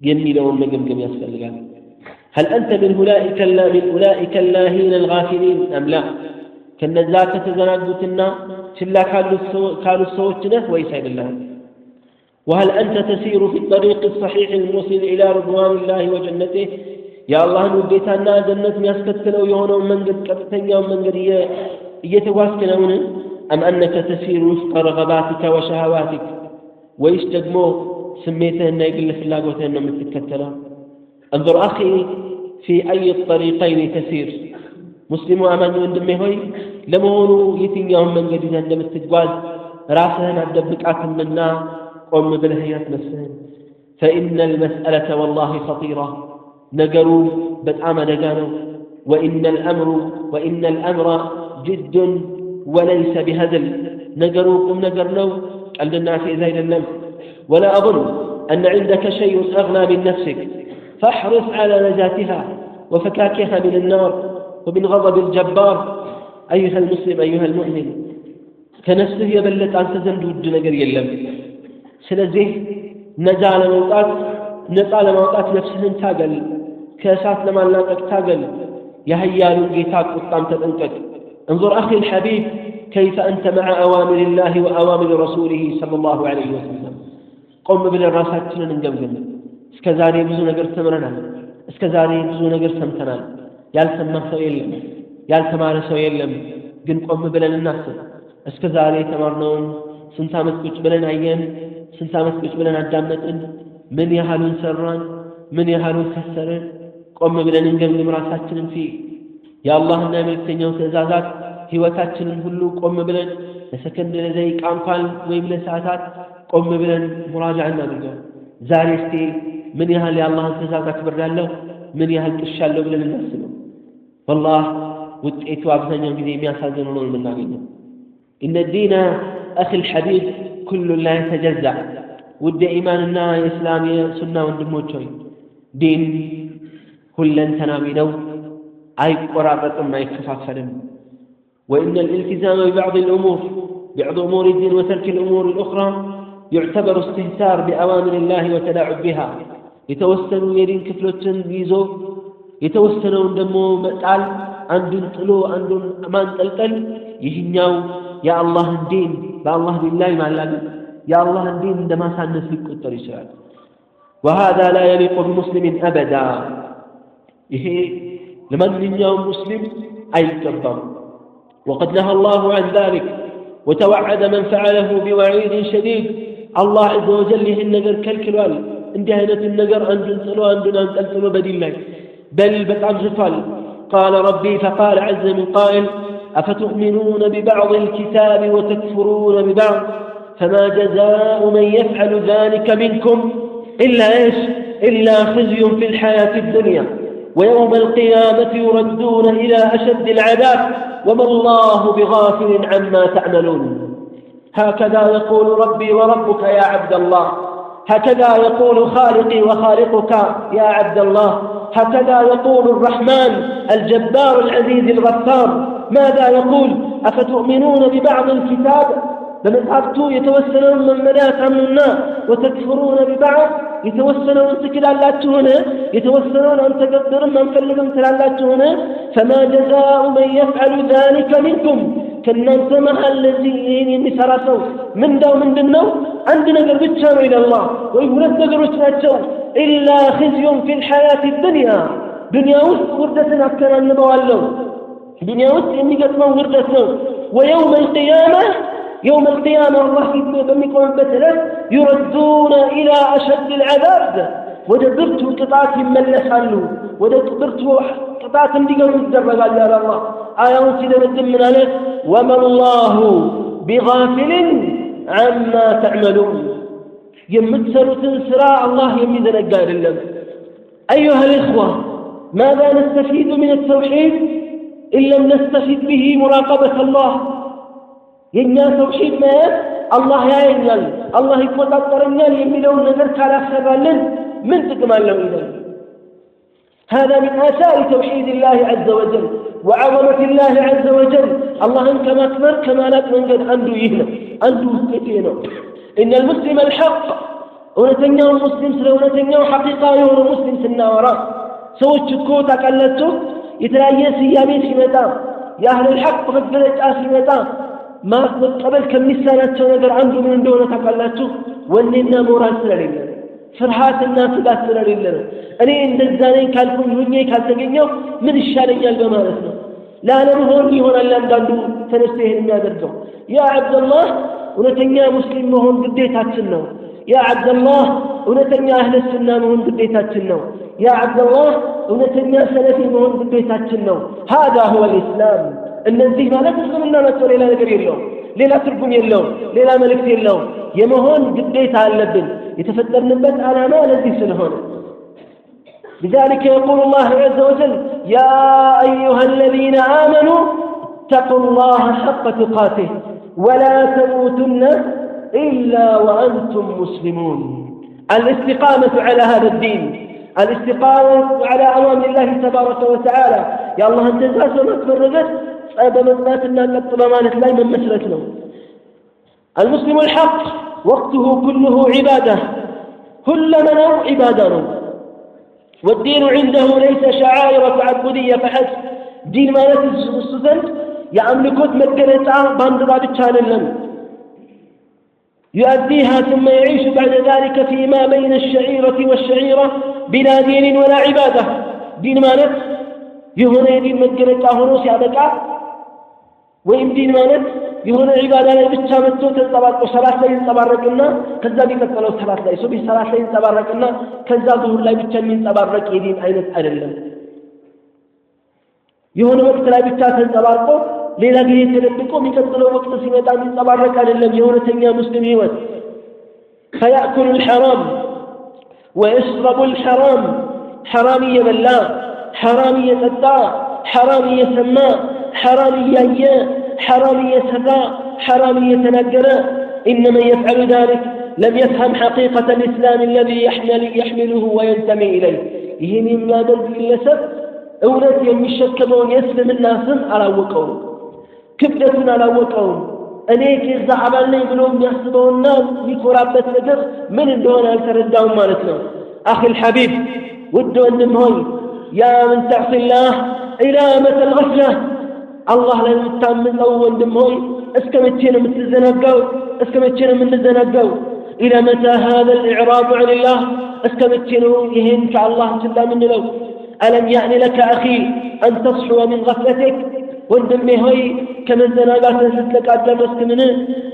የሚለውን መገምገም ያስፈልጋል። هل أنت من أولئك اللاهين الغافلين أم لا? ከነዛ ከተዘናጉትና ችላ ካሉት ሰዎች ነህ ወይስ አይደለህም? وهل أنت تسير في الطريق الصحيح الموصل إلى رضوان الله وجنته؟ የአላህን ውዴታና ጀነት የሚያስከትለው የሆነውን መንገድ፣ ቀጥተኛውን መንገድ እየተጓዝክ ነውን? أم أنك تسير وفق رغباتك وشهواتك? ወይስ ደግሞ ስሜትህና የግል ፍላጎትህን ነው የምትከተለው? انظر أخي في أي الطريقين تسير። ሙስሊሙ አማኝ ወንድሜ ሆይ፣ ለመሆኑ የትኛውን መንገድ ይዘህ እንደምትጓዝ ራስህን አትደብቃትምና ቆም ብለህ እያት ነፍስህን። فإن المسألة والله خطيرة። ነገሩ በጣም አደጋ ነው። وإن الأمر جد وليس بهزل። ነገሩ ቁም ነገር ነው፣ ቀልድና ፌዝ አይደለም። ولا أظن أن عندك شيء أغلى من نفسك، فاحرص على نجاتها وفكاكها من النار ومن غضب الجبار. أيها المسلم، أيها المؤمن፣ ከነፍስህ የበለጠ አንተ ዘንድ ውድ ነገር የለም። ስለዚህ ነጃ ለመውጣት፣ ነፃ ለማውጣት ነፍስህን ታገል፣ ከእሳት ለማላቀቅ ታገል፣ የሀያሉን ጌታ ቁጣም ተጠንቀቅ። انظر أخي الحبيب كيف أنت مع أوامر الله وأوامر رسوله صلى الله عليه وسلم። ቆም ብለን ራሳችንን እንገምግም። እስከ ዛሬ ብዙ ነገር ተምረናል። እስከ ዛሬ ብዙ ነገር ሰምተናል። ያልሰማ ሰው የለም፣ ያልተማረ ሰው የለም። ግን ቆም ብለን እናስብ። እስከ ዛሬ የተማርነውን ስንት ዓመት ቁጭ ብለን አየን? ስንት ዓመት ቁጭ ብለን አዳመጥን? ምን ያህሉን ሰራን? ምን ያህሉን ከሰርን? ቆም ብለን እንገምግም ራሳችንን። ፊ የአላህና የመልእክተኛው ትእዛዛት ህይወታችንን ሁሉ ቆም ብለን ለሰከንድ፣ ለደቂቃ እንኳን ወይም ለሰዓታት ቆም ብለን ሙራጃ እናድርገው። ዛሬ እስቲ ምን ያህል የአላህን ትእዛዝ አክብሬያለሁ፣ ምን ያህል ጥሻለሁ ብለን እናስበው። ወላህ ውጤቱ አብዛኛው ጊዜ የሚያሳዝን ሆኖ ነው የምናገኘው። إن الدين أخي الحبيب كل لا يتجزأ። ውድ የኢማንና የእስላም የሱና ወንድሞች ሆይ፣ ዲን ሁለንተናዊ ነው፣ አይቆራረጥም፣ አይከፋፈልም። وإن الالتزام ببعض الأمور، بعض أمور الدين، وترك الأمور الأخرى يعتبر استهتار بأوامر الله وتلاعب بها። የተወሰኑ የዲን ክፍሎችን ይዞ የተወሰነውን ደግሞ መጣል፣ አንዱን ጥሎ አንዱን ማንጠልጠል፣ ይህኛው የአላህን ዲን፣ በአላህ ዲን ላይ ማላገጥ፣ የአላህን ዲን እንደ ማሳነስ ሊቆጠር ይችላል። وهذا لا يليق بمسلم أبدا። ይሄ ለማንኛውም ሙስሊም አይገባም። وقد نهى الله عن ذلك وتوعد من فعله بوعيد شديد። አላህ عز وجل ይህን ነገር ከልክሏል። እንዲህ አይነቱን ነገር፣ አንዱን ጥሎ አንዱን አንጠልጥሎ በዲን ላይ በል በጣም ዝቷል። قال ربي، فقال عز من قائل: أفتؤمنون ببعض الكتاب وتكفرون ببعض؟ فما جزاء من يفعل ذلك منكم إلا إيش؟ إلا خزي في الحياة الدنيا، ويوم القيامة يردون إلى أشد العذاب، وما الله بغافل عما تعملون. هكذا يقول ربي وربك يا عبد الله. هكذا يقول خالقي وخالقك يا عبد الله. هكذا يقول الرحمن الجبار العزيز الغفار. ماذا يقول؟ أفتؤمنون ببعض الكتاب፣ በመጽሐፍቱ የተወሰነውን መመሪያ ታምኑና وتكفرون ببعض፣ የተወሰነውን ትክዳላችሁን? የተወሰነውን አንተገብርም፣ አንፈልግም ትላላችሁን? فما جزاء من يفعل ذلك منكم፣ ከእናንተ መሃል ለዚህ ይህን የሚሰራ ሰው ምንዳው ምንድን ነው? አንድ ነገር ብቻ ነው ይላል፣ ወይም ሁለት ነገሮች ናቸው። إلا خزي في الحياة الدنيا፣ ዱንያ ውስጥ ውርደትን አከናንበዋለሁ። ዱንያ ውስጥ የሚገጥመው ውርደት ነው። ويوم القيامة፣ يوم القيامة አላህ ፊት በሚቆምበት ዕለት يردون إلى أشد العذاب፣ ወደ ብርቱ ቅጣት ይመለሳሉ። ወደ ብርቱ ቅጣት እንዲገቡ ይደረጋል ያለ አላህ አያውን ሲደመድም ምን አለ? وما الله بغافل عما تعملون። የምትሰሩትን ስራ አላህ የሚዘነጋ አይደለም። أيها الإخوة، ماذا نستفيد من التوحيد إن لم نستفد به مراقبة الله? የእኛ ተውሒድ መያዝ አላህ ያየኛል፣ አላህ ይቆጣጠረኛል የሚለውን ነገር ካላሰራልን ምን ጥቅም አለው? ይላል። هذا من آثار توحيد الله عز وجل وعظمة الله عز وجل። አላህን ከማክበር፣ ከማላቅ መንገድ አንዱ ይህ ነው፣ አንዱ ውጤት ይህ ነው። إن المسلم الحق፣ እውነተኛውን ሙስሊም፣ ስለ እውነተኛው ሐቂቃ የሆነ ሙስሊም ስናወራ፣ ሰዎች እኮ ታውቃላችሁ፣ የተለያየ ስያሜ ሲመጣ፣ የ أهل الحق መገለጫ ሲመጣ መቀበል ከሚሳናቸው ነገር አንዱ ምን እንደሆነ ታውቃላችሁ? ወኔና ሞራል ስለሌለ ነው። ፍርሃትና ስጋት ስለሌለ ነው። እኔ እንደዛ ነኝ ካልኩኝ ሁኜ ካልተገኘው ምን ይሻለኛል በማለት ነው። ላለመሆን ይሆናል አንዳንዱ ተነስቶ ይሄን የሚያደርገው። ያ ዓብደላህ እውነተኛ ሙስሊም መሆን ግዴታችን ነው። ያ ዓብደላህ እውነተኛ አህለ ሱና መሆን ግዴታችን ነው። ያ ዓብደላህ እውነተኛ ሰለፊ መሆን ግዴታችን ነው። ሃዛ ሁወ ልእስላም። እነዚህ ማለት እስልምና ናቸው። ሌላ ነገር የለውም። ሌላ ትርጉም የለውም። ሌላ መልእክት የለውም። የመሆን ግዴታ አለብን። የተፈጠርንበት ዓላማ ለዚህ ስለሆነ لذلك يقول الله عز وجل يا أيها الذين آمنوا اتقوا الله حق تقاته ولا تموتن إلا وأنتم مسلمون. الاستقامة على هذا الدين، الاستقامة على أوامر الله تبارك وتعالى. يا الله أنت زاسمت فرغت በመጽናትና ቀጥ በማለት ላይ መመስረት ነው። المسلم الحق وقته كله عبادة، ሁለመናው ዒባዳ ነው። والدين عنده ليس شعائر تعبدية فحسب. ዲን ማለት እሱ ዘንድ የአምልኮት መገለጫ ባንዲራ ብቻ አይደለም። يؤديها ثم يعيش بعد ذلك فيما بين الشعيرة والشعيرة بلا دين ولا عبادة. ዲን ማለት የሆነ የዲን መገለጫ ሆኖ ሲያበቃ ወይም ዲን ማለት የሆነ ዒባዳ ላይ ብቻ መጥቶ ተንጸባርቆ ሰላት ላይ ይንጸባረቅና ከዛ የሚቀጥለው ሰላት ላይ፣ ሱብሂ ሰላት ላይ ይንጸባረቅና ከዛ ዙሁር ላይ ብቻ የሚንጸባረቅ የዲን አይነት አይደለም። የሆነ ወቅት ላይ ብቻ ተንጸባርቆ ሌላ ጊዜ ተደብቆ የሚቀጥለው ወቅት ሲመጣ የሚንጸባረቅ አይደለም የእውነተኛ ሙስሊም ህይወት። فيأكل الحرام ويشرب الحرام፣ ሐራም እየበላ፣ ሐራም እየጠጣ፣ ሐራም እየሰማ፣ ሐራም እያየ፣ ሐራም እየሰራ፣ ሐራም እየተናገረ። إن من يفعل ذلك لم يفهم حقيقة الإسلام الذي يحمله وينتمي إليه. ይህን የሚያደርግ ግለሰብ እውነት የሚሸከመውን የእስልምና ስም አላወቀውም፣ ክብደቱን አላወቀውም። እኔ ከዛ አባል ነኝ ብሎ የሚያስበውና የሚኮራበት ነገር ምን እንደሆነ አልተረዳውም ማለት ነው። أخي الحبيب፣ ውድ ወንድም ሆይ፣ يا من تعصي الله، إلى متى الغفلة؟ አላህ ላይ የምታምፀው ወንድም ሆይ፣ እስከ መቼ ነው የምትዘናጋው? እስከ መቼ ነው የምንዘናጋው? إلى متى هذا الإعراض عن الله؟ እስከ መቼ ነው ይሄን ከአላህ ችላ የምንለው? ألم يأن لك أخي أن تصحو من غفلتك؟ ወንድሜ ሆይ፣ ከመዘናጋት ስትነቃ አልደረስክምን?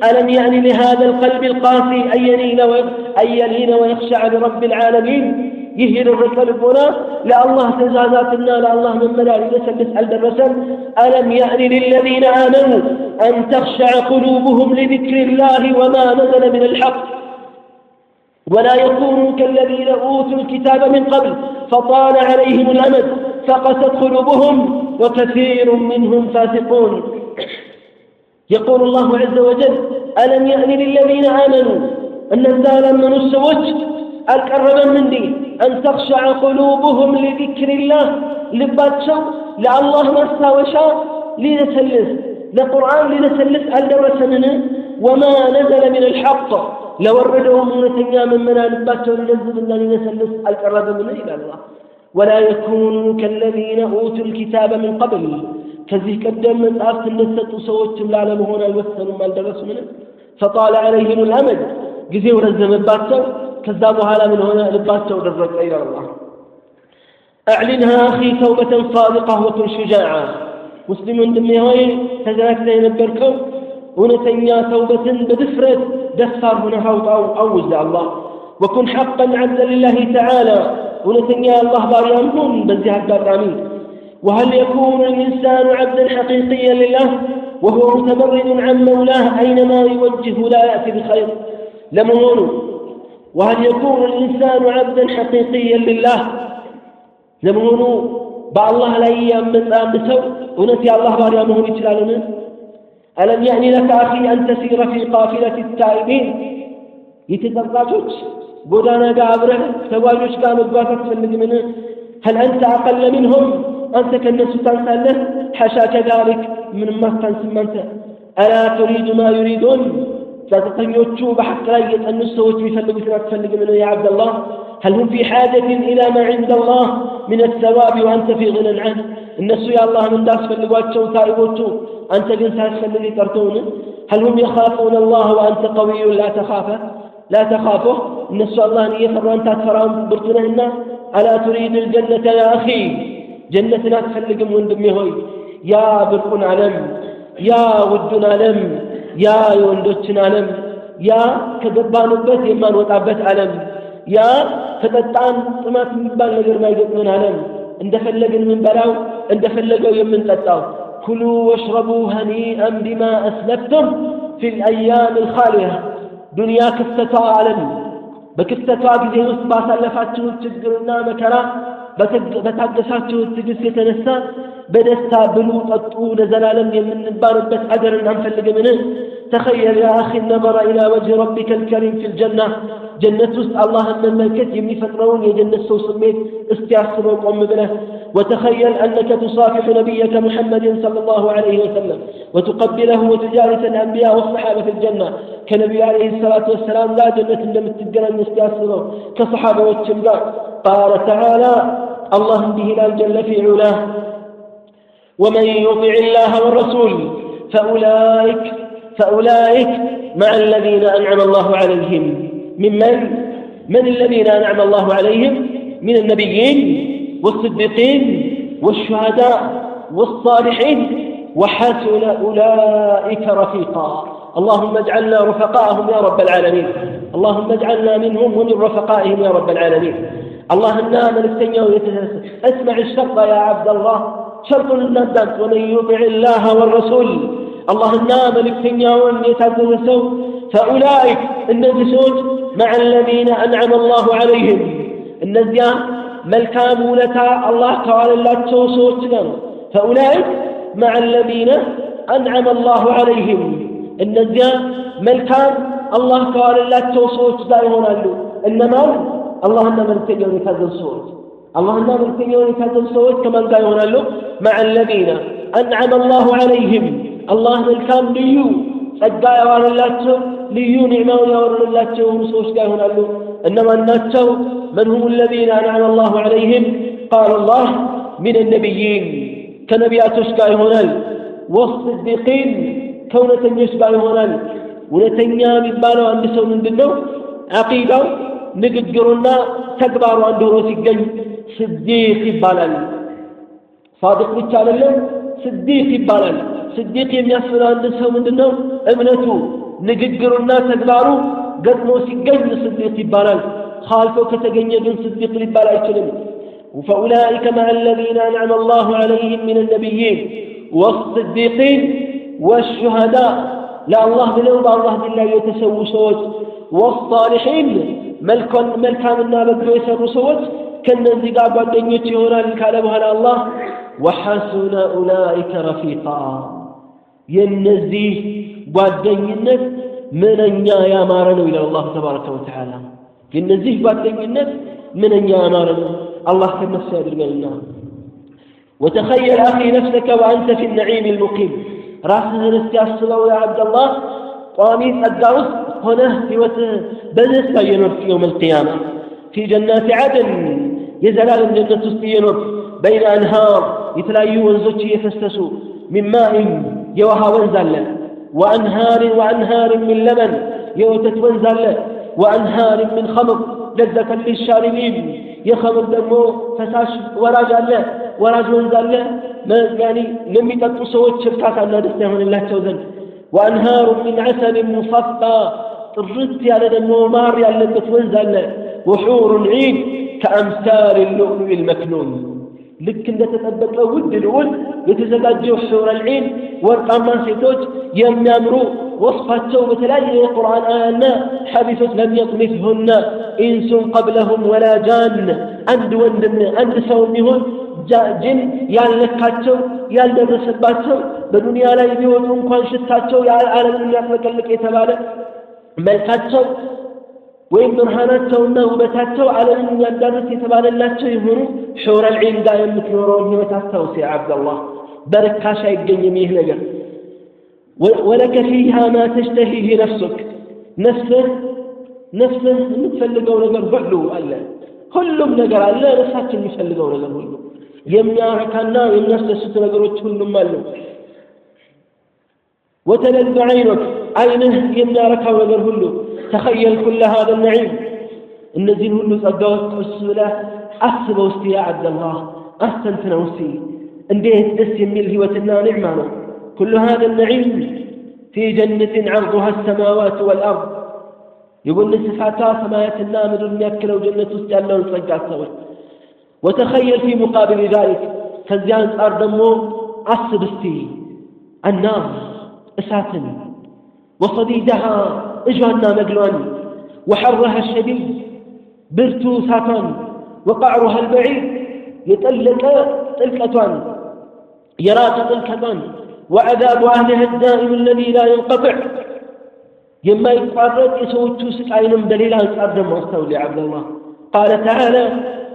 ألم يأن لهذا القلب القاسي أن يلين ويخشع لرب العالمين؟ ይህ የደረቀ ልቦና ለአላህ ትእዛዛትና ለአላህ መመሪያ ሊለሰልስ አልደረሰም? ألم يأن للذين آمنوا أن تخشع قلوبهم لذكر الله وما نزل من الحق ولا يكونوا كالذين أوتوا الكتاب من قبل فطال عليهم الأمد فقست قلوبهم وكثير منهم فاسقون. يقول الله عز وجل ألم يأن للذين آمنوا እነዛ ላመኑ ሰዎች አልቀረበም እንዴ أن تخشع قلوبهم لذكر الله ልባቸው ለአላህ ማስታወሻ ሊለሰልስ፣ ለቁርአን ሊለሰልስ አልደረሰምን? وما نزل من الحق ለወረደውም እውነተኛ መመሪያ ልባቸው ሊለዝብና ሊለሰልስ አልቀረበምን ይላል አላህ። ولا يكونوا كالذين أوتوا الكتاب من قبل ከዚህ ቀደም መጽሐፍት እንደተሰጡ ሰዎችም ላለመሆን አልወሰኑም፣ አልደረሱምን? فطال عليهم الأمد ጊዜው ረዘመባቸው። ከዛ በኋላ ምን ሆነ? ልባቸው ደረቀ ይላል አላህ። أعلنها أخي توبة صادقة وكن شجاعا. ሙስሊም ወንድሜ ሆይ፣ ተዘናግተህ የነበርከው እውነተኛ ተውበትን በድፍረት ደፋር ሆነህ አውጣው፣ አውጅ ለአላህ። وكن حقا عبدا لله تعالى እውነተኛ የአላህ ባሪያም ሁን በዚህ አጋጣሚ። وهل يكون الإنسان عبدا حقيقيا لله وهو متمرد عن مولاه، أينما يوجه لا يأتي بخير؟ ለመሆኑ وهل يكون الإنسان عبدا حقيقيا لله ለመሆኑ በአላህ ላይ ያመፀ አንድ ሰው እውነት የአላህ ባሪያ መሆን ይችላልን? ألم يأن لك أخي أن تسير في قافلة التائبين؟ የተጸጻቾች ጎዳና ጋር አብረህ ተጓዦች ጋር መጓዝ አትፈልግምን? هل أنت أقل منهم؟ አንተ ከእነሱ ታንሳለህ? حاشاك ذلك፣ ምንም አታንስም አንተ። ألا تريد ما يريدون؟ ጸጥተኞቹ በሐቅ ላይ የጸኑት ሰዎች የሚፈልጉትን አትፈልግምን? يا عبد الله، هل هم في حاجة إلى ما عند الله من الثواب وأنت في غنى عنه؟ እነሱ የአላህን እንዳስፈልጓቸው ታኢቦቹ፣ አንተ ግን ሳያስፈልግ ቀርተውን? هل هم يخافون الله وأنت قوي لا تخافه لا تخافه؟ እነሱ አላህን እየፈሩ አንተ አትፈራም ብርቱ ነህና። ألا تريد الجنة يا أخي? ጀነትን አትፈልግም ወንድሜ ሆይ? ያ ብርቁን ዓለም፣ ያ ውዱን ዓለም፣ ያ የወንዶችን ዓለም፣ ያ ከገባንበት የማንወጣበት ዓለም፣ ያ ከጠጣን ጥማት የሚባል ነገር ማይገጥመን ዓለም፣ እንደፈለግን የምንበላው እንደፈለገው የምንጠጣው። كلوا واشربوا هنيئا بما أسلفتم في الأيام الخالية። ዱንያ ክፍተቷ ዓለም በክፍተቷ ጊዜ ውስጥ ባሳለፋችሁት ችግርና መከራ በታገሳችሁት ትዕግስት የተነሳ በደስታ ብሉ ጠጡ ለዘላለም የምንባልበት አገርን አንፈልግምን? تخيل يا أخي النظر إلى وجه ربك الكريم في الجنة። ጀነት ውስጥ አላህን መመልከት የሚፈጥረውን የጀነት ሰው ስሜት እስቲ አስበው ቆም ብለህ። وتخيل أنك تصافح نبيك محمد صلى الله عليه وسلم وتقبله وتجالس الأنبياء والصحابة في الجنة። ከነቢዩ عليه الصلاة والسلام ጋር ጀነት እንደምትገናኝ እስቲ አስበው ከሰሓባዎችም ጋር። قال تعالى አላህ እንዲህ ይላል جل في علاه: ومن يطع الله والرسول فأولئك مع الذين أنعم الله عليهم ممن؟ من الذين أنعم الله عليهم؟ من النبيين والصديقين والشهداء والصالحين وحسن أولئك رفيقا. اللهم اجعلنا رفقاءهم يا رب العالمين، اللهم اجعلنا منهم ومن رفقائهم يا رب العالمين። አላህና መልእክተኛው اسمع الشرط يا عبد الله፣ ሸርጡን እናዳምጥ። ومن يطع الله والرسول አላህና መልእክተኛውን የታዘዘ ሰው فأولئك እነዚህ ሰዎች مع الذين أنعم الله عليهم እነዚያ መልካም ውለታ አላህ ከዋለላቸው ሰዎች ጋር ነው። فأولئك مع الذين أنعم الله عليهم እነዚያ መልካም አላህ ከዋለላቸው ሰዎች ጋር ይሆናሉ። እነማን? አላህና መልእክተኛውን የታዘዙ ሰዎች። አላህና መልእክተኛውን የታዘዙ ሰዎች ከማን ጋር ይሆናሉ? مع الذين أنعم الله عليهم አላህ መልካም ልዩ ጸጋ ያዋለላቸው ልዩ ኒዕማውን ያወረደላቸው የሆኑ ሰዎች ጋር ይሆናሉ። እነማን ናቸው? من هم الذين أنعم الله عليهم؟ قال الله: من النبيين ከነቢያቶች ጋር ይሆናል። والصديقين ከእውነተኞች ጋር ይሆናል። እውነተኛ የሚባለው አንድ ሰው ምንድን ነው? ዓቂዳው ንግግሩና ተግባሩ አንድ ሆኖ ሲገኝ ስዲቅ ይባላል። ሳዲቅ ብቻ አይደለም፣ ስዲቅ ይባላል። ስዲቅ የሚያስብለው አንድ ሰው ምንድን ነው? እምነቱ ንግግሩና ተግባሩ ገጥሞ ሲገኝ ስዲቅ ይባላል። ኻልፎ ከተገኘ ግን ስዲቅ ሊባል አይችልም። فأولئك مع الذين أنعم الله عليهم من النبيين والصديقين والشهداء ለአላህ ብለው በአላህ ዲን ላይ የተሰዉ ሰዎች والصالحين መልካምና በጎ የሰሩ ሰዎች ከእነዚህ ጋር ጓደኞች ይሆናል ካለ በኋላ አላህ وحسن أولئك رفيقا የእነዚህ ጓደኝነት ምንኛ ያማረ ነው ይላል አላሁ تبارك وتعالى። የእነዚህ ጓደኝነት ምንኛ ያማረ ነው። አላህ ከነሱ ያድርገንና። وتخيل أخي نفسك وأنت في النعيم المقيم። ራስህን እስቲ አስበው يا عبد الله ቋሚ ጸጋ ውስጥ ሆነህ ህይወትህ በደስታ እየኖርክ يوم القيامة في جنات عدن የዘላለም ጀነት ውስጥ እየኖርክ بين أنهار የተለያዩ ወንዞች እየፈሰሱ من ماء የውሃ ወንዝ አለ وأنهار من لبن የወተት ወንዝ አለ وأنهار من خمر لذة للشاربين የኸምር ደግሞ ፈሳሽ ወራጅ አለ ወራጅ ወንዝ አለ يعني ለሚጠጡ ሰዎች እርካታና ደስታ ይሆንላቸው ዘንድ። وأنهار من عسل مصفى ጥርት ያለ ደግሞ ማር ያለበት ወንዝ አለ። وحور عين كأمثال اللؤلؤ المكنون ልክ እንደተጠበቀ ውድ ልዑል የተዘጋጀው حور العين ወርቃማ ሴቶች የሚያምሩ ወስፋቸው በተለያየ የቁርአን አያና ሐዲሶች لم يطمثهن إنس قبلهم ولا جان አንድ ወንድም አንድ ሰው የሚሆን ጅን ያልነካቸው ያልደረሰባቸው በዱንያ ላይ ቢወጡ እንኳን ሽታቸው ዓለምን የሚያጥለቀልቅ የተባለ መልካቸው ወይም ብርሃናቸውና ውበታቸው ዓለምን የሚያዳርስ የተባለላቸው የሆኑ حور العين ጋር የምትኖረውን ህይወት አስታውስ يا عبد الله። በርካሽ አይገኝም ይህ ነገር። ولك فيها ما تشتهيه نفسك ነፍስህ የምትፈልገው ነገር ሁሉ አለ። ሁሉም ነገር አለ። ነፍሳችን የሚፈልገው ነገር ሁሉ የሚያረካና የሚያስደስቱ ነገሮች ሁሉም አሉ። وتلذ عينك አይንህ የሚያረካው ነገር ሁሉ። تخيل كل هذا النعيم፣ እነዚህን ሁሉ ጸጋዎች ቀስ ብለህ አስበው እስቲ يا عبد الله፣ አስተንትነው እስቲ። እንዴት ደስ የሚል ህይወትና ኒዕማ ነው! كل هذا النعيم في جنة عرضها السماوات والأرض፣ የጎን ስፋቷ ሰማያትና ምድር የሚያክለው ጀነት ውስጥ ያለውን ጸጋ አስተውል። وتخيل في مقابل ذلك፣ ከዚያ አንጻር ደግሞ አስብ እስቲ النار እሳትን፣ وصديدها እጇና መግሏን፣ وحرها الشديد ብርቱ እሳቷን፣ وقعرها البعيد የጠለቀ ጥልቀቷን፣ የራቀ ጥልቀቷን፣ وعذاب أهلها الدائم الذي لا ينقطع የማይቋረጥ የሰዎቹ ስቃይንም በሌላ አንጻር ደግሞ አስተውል يا عبد الله። قال تعالى: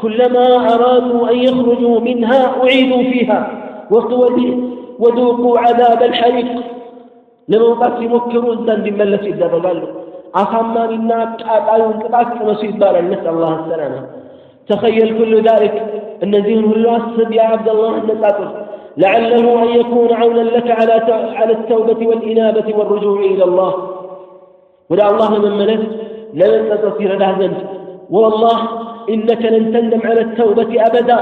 كلما أرادوا أن يخرجوا منها أعيدوا فيها وذوقوا عذاب الحريق። ለመውጣት ሲሞክሩ እዛ እንዲመለሱ ይደረጋሉ። አሳማሚና አቃጣዩን ቅጣት ቅመሱ ይባላል። نسأل الله السلامة። تخيل كل ذلك፣ እነዚህን ሁሉ አስብ يا عبد الله፣ አነጻጽር። لعله أن يكون عونا لك على التوبة والإنابة والرجوع إلى الله፣ ወደ አላህ ለመመለስ ለመጸጸት ይረዳህ ዘንድ። والله إنك لن تندم على التوبة أبدا፣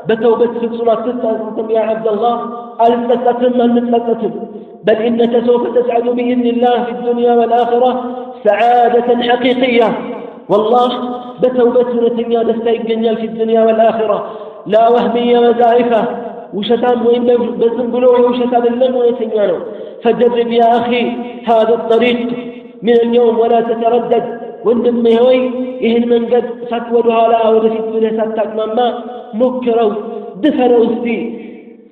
በተውበት ፍጹም አትጸጸትም። يا عبد الله፣ አልጸጸትም፣ አንጸጸትም። بل إنك سوف تسعد بإذن الله في الدنيا والآخرة سعادة حقيقية። والله በተውበት እውነተኛ ደስታ ይገኛል في الدنيا والآخرة، لا وهمية وزائفة፣ ውሸታም ወይም በዝም ብሎ የውሸት አይደለም፣ እውነተኛ ነው። فجرب يا أخي هذا الطريق من اليوم ولا تتردد። ወንድሜ ሆይ፣ ይህን መንገድ ሳት ወደ ኋላ ወደፊት ብለህ ሳታቅማማ ሞክረው፣ ድፈረው እስቲ።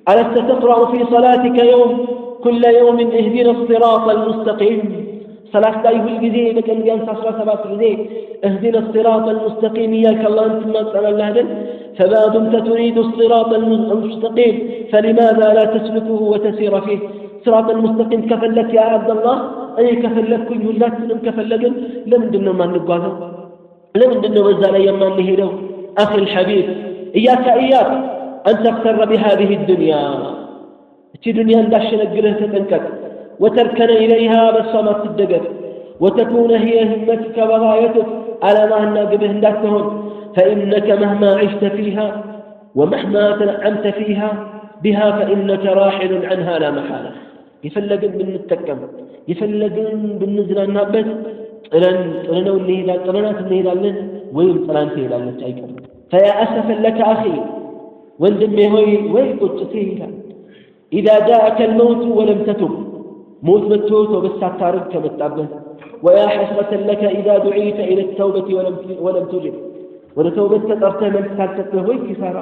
ألست تقرأ في صلاتك كل يوم اهدنا الصراط المستقيم? ሰላት ላይ ሁልጊዜ በቀን ቢያንስ 17 ጊዜ اهدنا الصراط المستقيم እያልክ አላህን ትማጸናለህ አይደል? فما دمت تريد الصراط المستقيم فلماذا لا تسلكه وتسير فيه? صراط المستقيم ከፈለክ يا عبد الله፣ እኔ ከፈለግኩኝ፣ ሁላችንም ከፈለግን ለምንድን ነው የማንጓዘው? ለምንድን ነው በዛ ላይ የማንሄደው? أخي الحبيب، إياك إياك أن تغتر بهذه الدنيا፣ እቺ ዱንያ እንዳሸነግልህ ተጠንቀቅ። وتركن إليها፣ በሷም አትደገፍ። وتكون هي همتك وغايتك፣ ዓላማህና ግብህ እንዳትሆን። فإنك مهما عشت فيها ومهما تنعمت فيها بها فإنك راحل عنها لا محالة። የፈለግን ብንጠቀም፣ የፈለግን ብንዝናናበት ጥለን ጥለነው እንሄዳለን፣ ጥለናት እንሄዳለን ወይም ጥላን ትሄዳለች፣ አይቀርም። فيا أسفا لك أخي፣ ወንድሜ ሆይ ወይ ቁጭቴ ይላል፣ إذا جاءك الموت ولم تتب፣ ሞት መጥቶ ተውበት ሳታርግ ከመጣብህ። ويا حسرة لك إذا دعيت إلى التوبة ولم تجب፣ ወደ ተውበት ተጠርተህ መልስ ካልሰጠህ ወይ ኪሳራ።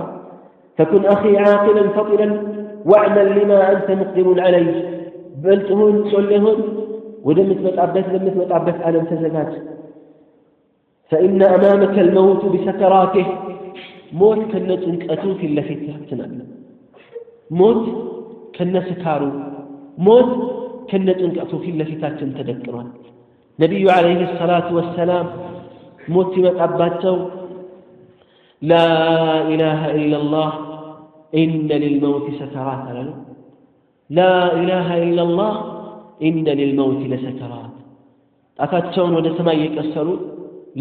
فكن أخي عاقلا فطنا واعمل لما أنت مقدم عليه። ብልጥ ሁን፣ ጮሌ ሁን፣ ወደምትመጣበት ለምትመጣበት ዓለም ተዘጋጅ። فإن أمامك الموت بسكراته፣ ሞት ከነ ጭንቀቱ ፊት ለፊታችን አለ። ሞት ከነ ስካሩ፣ ሞት ከነ ጭንቀቱ ፊት ለፊታችን ተደቅኗል። ነቢዩ عليه الصلاة والسلام ሞት ሲመጣባቸው لا إله إلا الله إن للموت سكرات አላሉ? لا إله إلا الله إن للموت لسكرات። ጣታቸውን ወደ ሰማይ እየቀሰሩ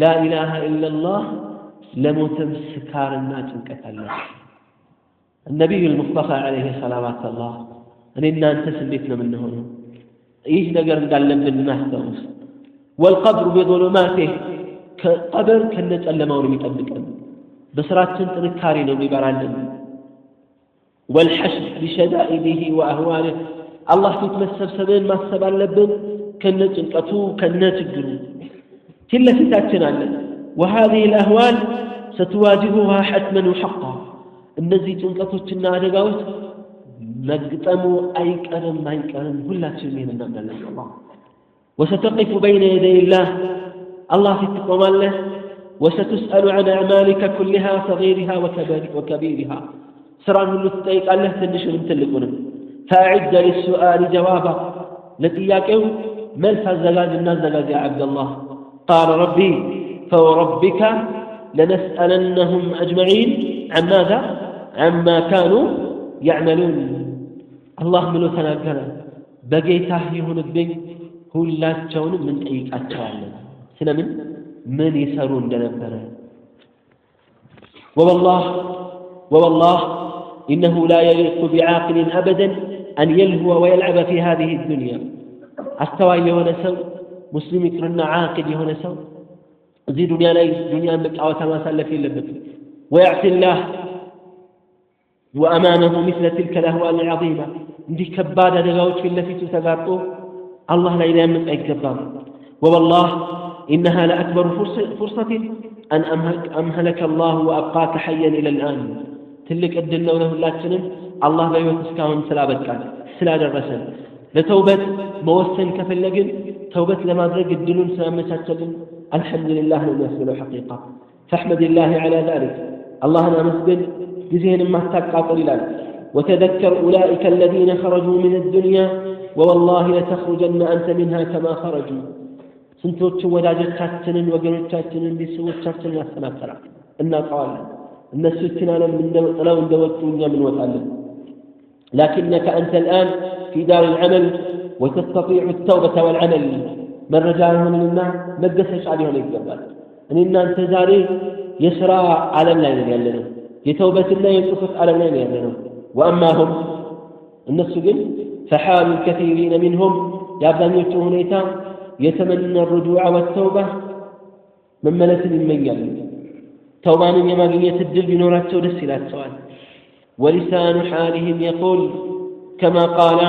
لا إله إلا الله፣ ለሞትም ስካርና ጭንቀት አለ። النبي المصطفى عليه صلوات الله፣ እኔ እናንተስ እንዴት ነው የምንሆነው? ይህ ነገር እንዳለብን እናስታውስ። والقبر بظلماته፣ ቀብር ከነጨለማው ነው የሚጠብቀን። በስራችን ጥንካሬ ነው የሚበራልን። والحشر بشدائده وأهواله፣ አላህ ፊት መሰብሰብን ማሰብ አለብን። ከነ ጭንቀቱ ከነ ችግሩ ፊት ለፊታችን አለ። وهذه الأهوال ستواجهها حتما وحقا፣ እነዚህ ጭንቀቶችና አደጋዎች መግጠሙ አይቀርም አይቀርም። ሁላችንም ይህን እናምናለን። አላህ وستقف بين يدي الله፣ አላህ ፊት ትቆማለህ። وستسأل عن أعمالك كلها، صغيرها وكبيرها፣ ስራን ሁሉ ትጠይቃለህ፣ ትንሹንም ትልቁንም። فأعد للسؤال جوابا፣ ለጥያቄው መልስ አዘጋጅ፣ እናዘጋጅ يا عبد الله። قال ربي: فوربك لنسألنهم أجمعين عن ماذا؟ عما كانوا يعملون። አላህ ምሎ ተናገረ። በጌታህ ይሁንብኝ ሁላቸውንም እንጠይቃቸዋለን። ስለምን ምን ይሰሩ እንደነበረ። ወወላህ إنه لا يليق بعاقل أبدا أن يلهو ويلعب في هذه الدنيا። አስተዋይ የሆነ ሰው ሙስሊም ይቅርና ዓቂል የሆነ ሰው እዚህ ዱንያ ላይ ዱንያን በጨዋታ ማሳለፍ የለበትም። ويعصي الله وأمامه مثل تلك الأهوال العظيمة። እንዲህ ከባድ አደጋዎች ፊት ለፊቱ ተጋርጦ አላህ ላይ ሊያምፅ አይገባም። ووالله إنها لأكبر فرصة أن أمهلك الله وأبقاك حيا إلى الآن። ትልቅ ዕድል ነው ለሁላችንም አላህ በሕይወት እስካሁን ስላበቃን ስላደረሰን። ለተውበት መወሰን ከፈለግን ተውበት ለማድረግ እድሉን ስላመቻቸልን አልሐምዱሊላህ ነው የሚያስብለው ሐቂቃ። فاحمد الله على ذلك፣ አላህን አመስግን፣ ጊዜህንም አታቃጥል ይላል። وتذكر أولئك الذين خرجوا من الدنيا ووالله لتخرجن أنت منها كما خرجوا። ስንቶቹ ወዳጆቻችንን፣ ወገኖቻችንን፣ ቤተሰቦቻችንን ያሰናብተናል፣ እናውቀዋለን። እነሱ ይችን ዓለም ጥለው እንደወጡ እኛም እንወጣለን። لكنك أنت الآن في دار العمل وتستطيع التوبة والعمل። መረጃ ይሆንልና መገሰጫ ሊሆን ይገባል። እኔ እናንተ ዛሬ የሥራ ዓለም ላይ ነን ያለነው፣ የተውበትና የጽሑፍ ዓለም ላይ ነው ያለነው። وأما هم እነሱ ግን فحال الكثيرين منهم የአብዛኞቹ ሁኔታ يتمنى الرجوع والتوبة መመለስን ይመኛሉ። ተውባንም የማግኘት እድል ቢኖራቸው ደስ ይላቸዋል። ولسان حالهم يقول كما قال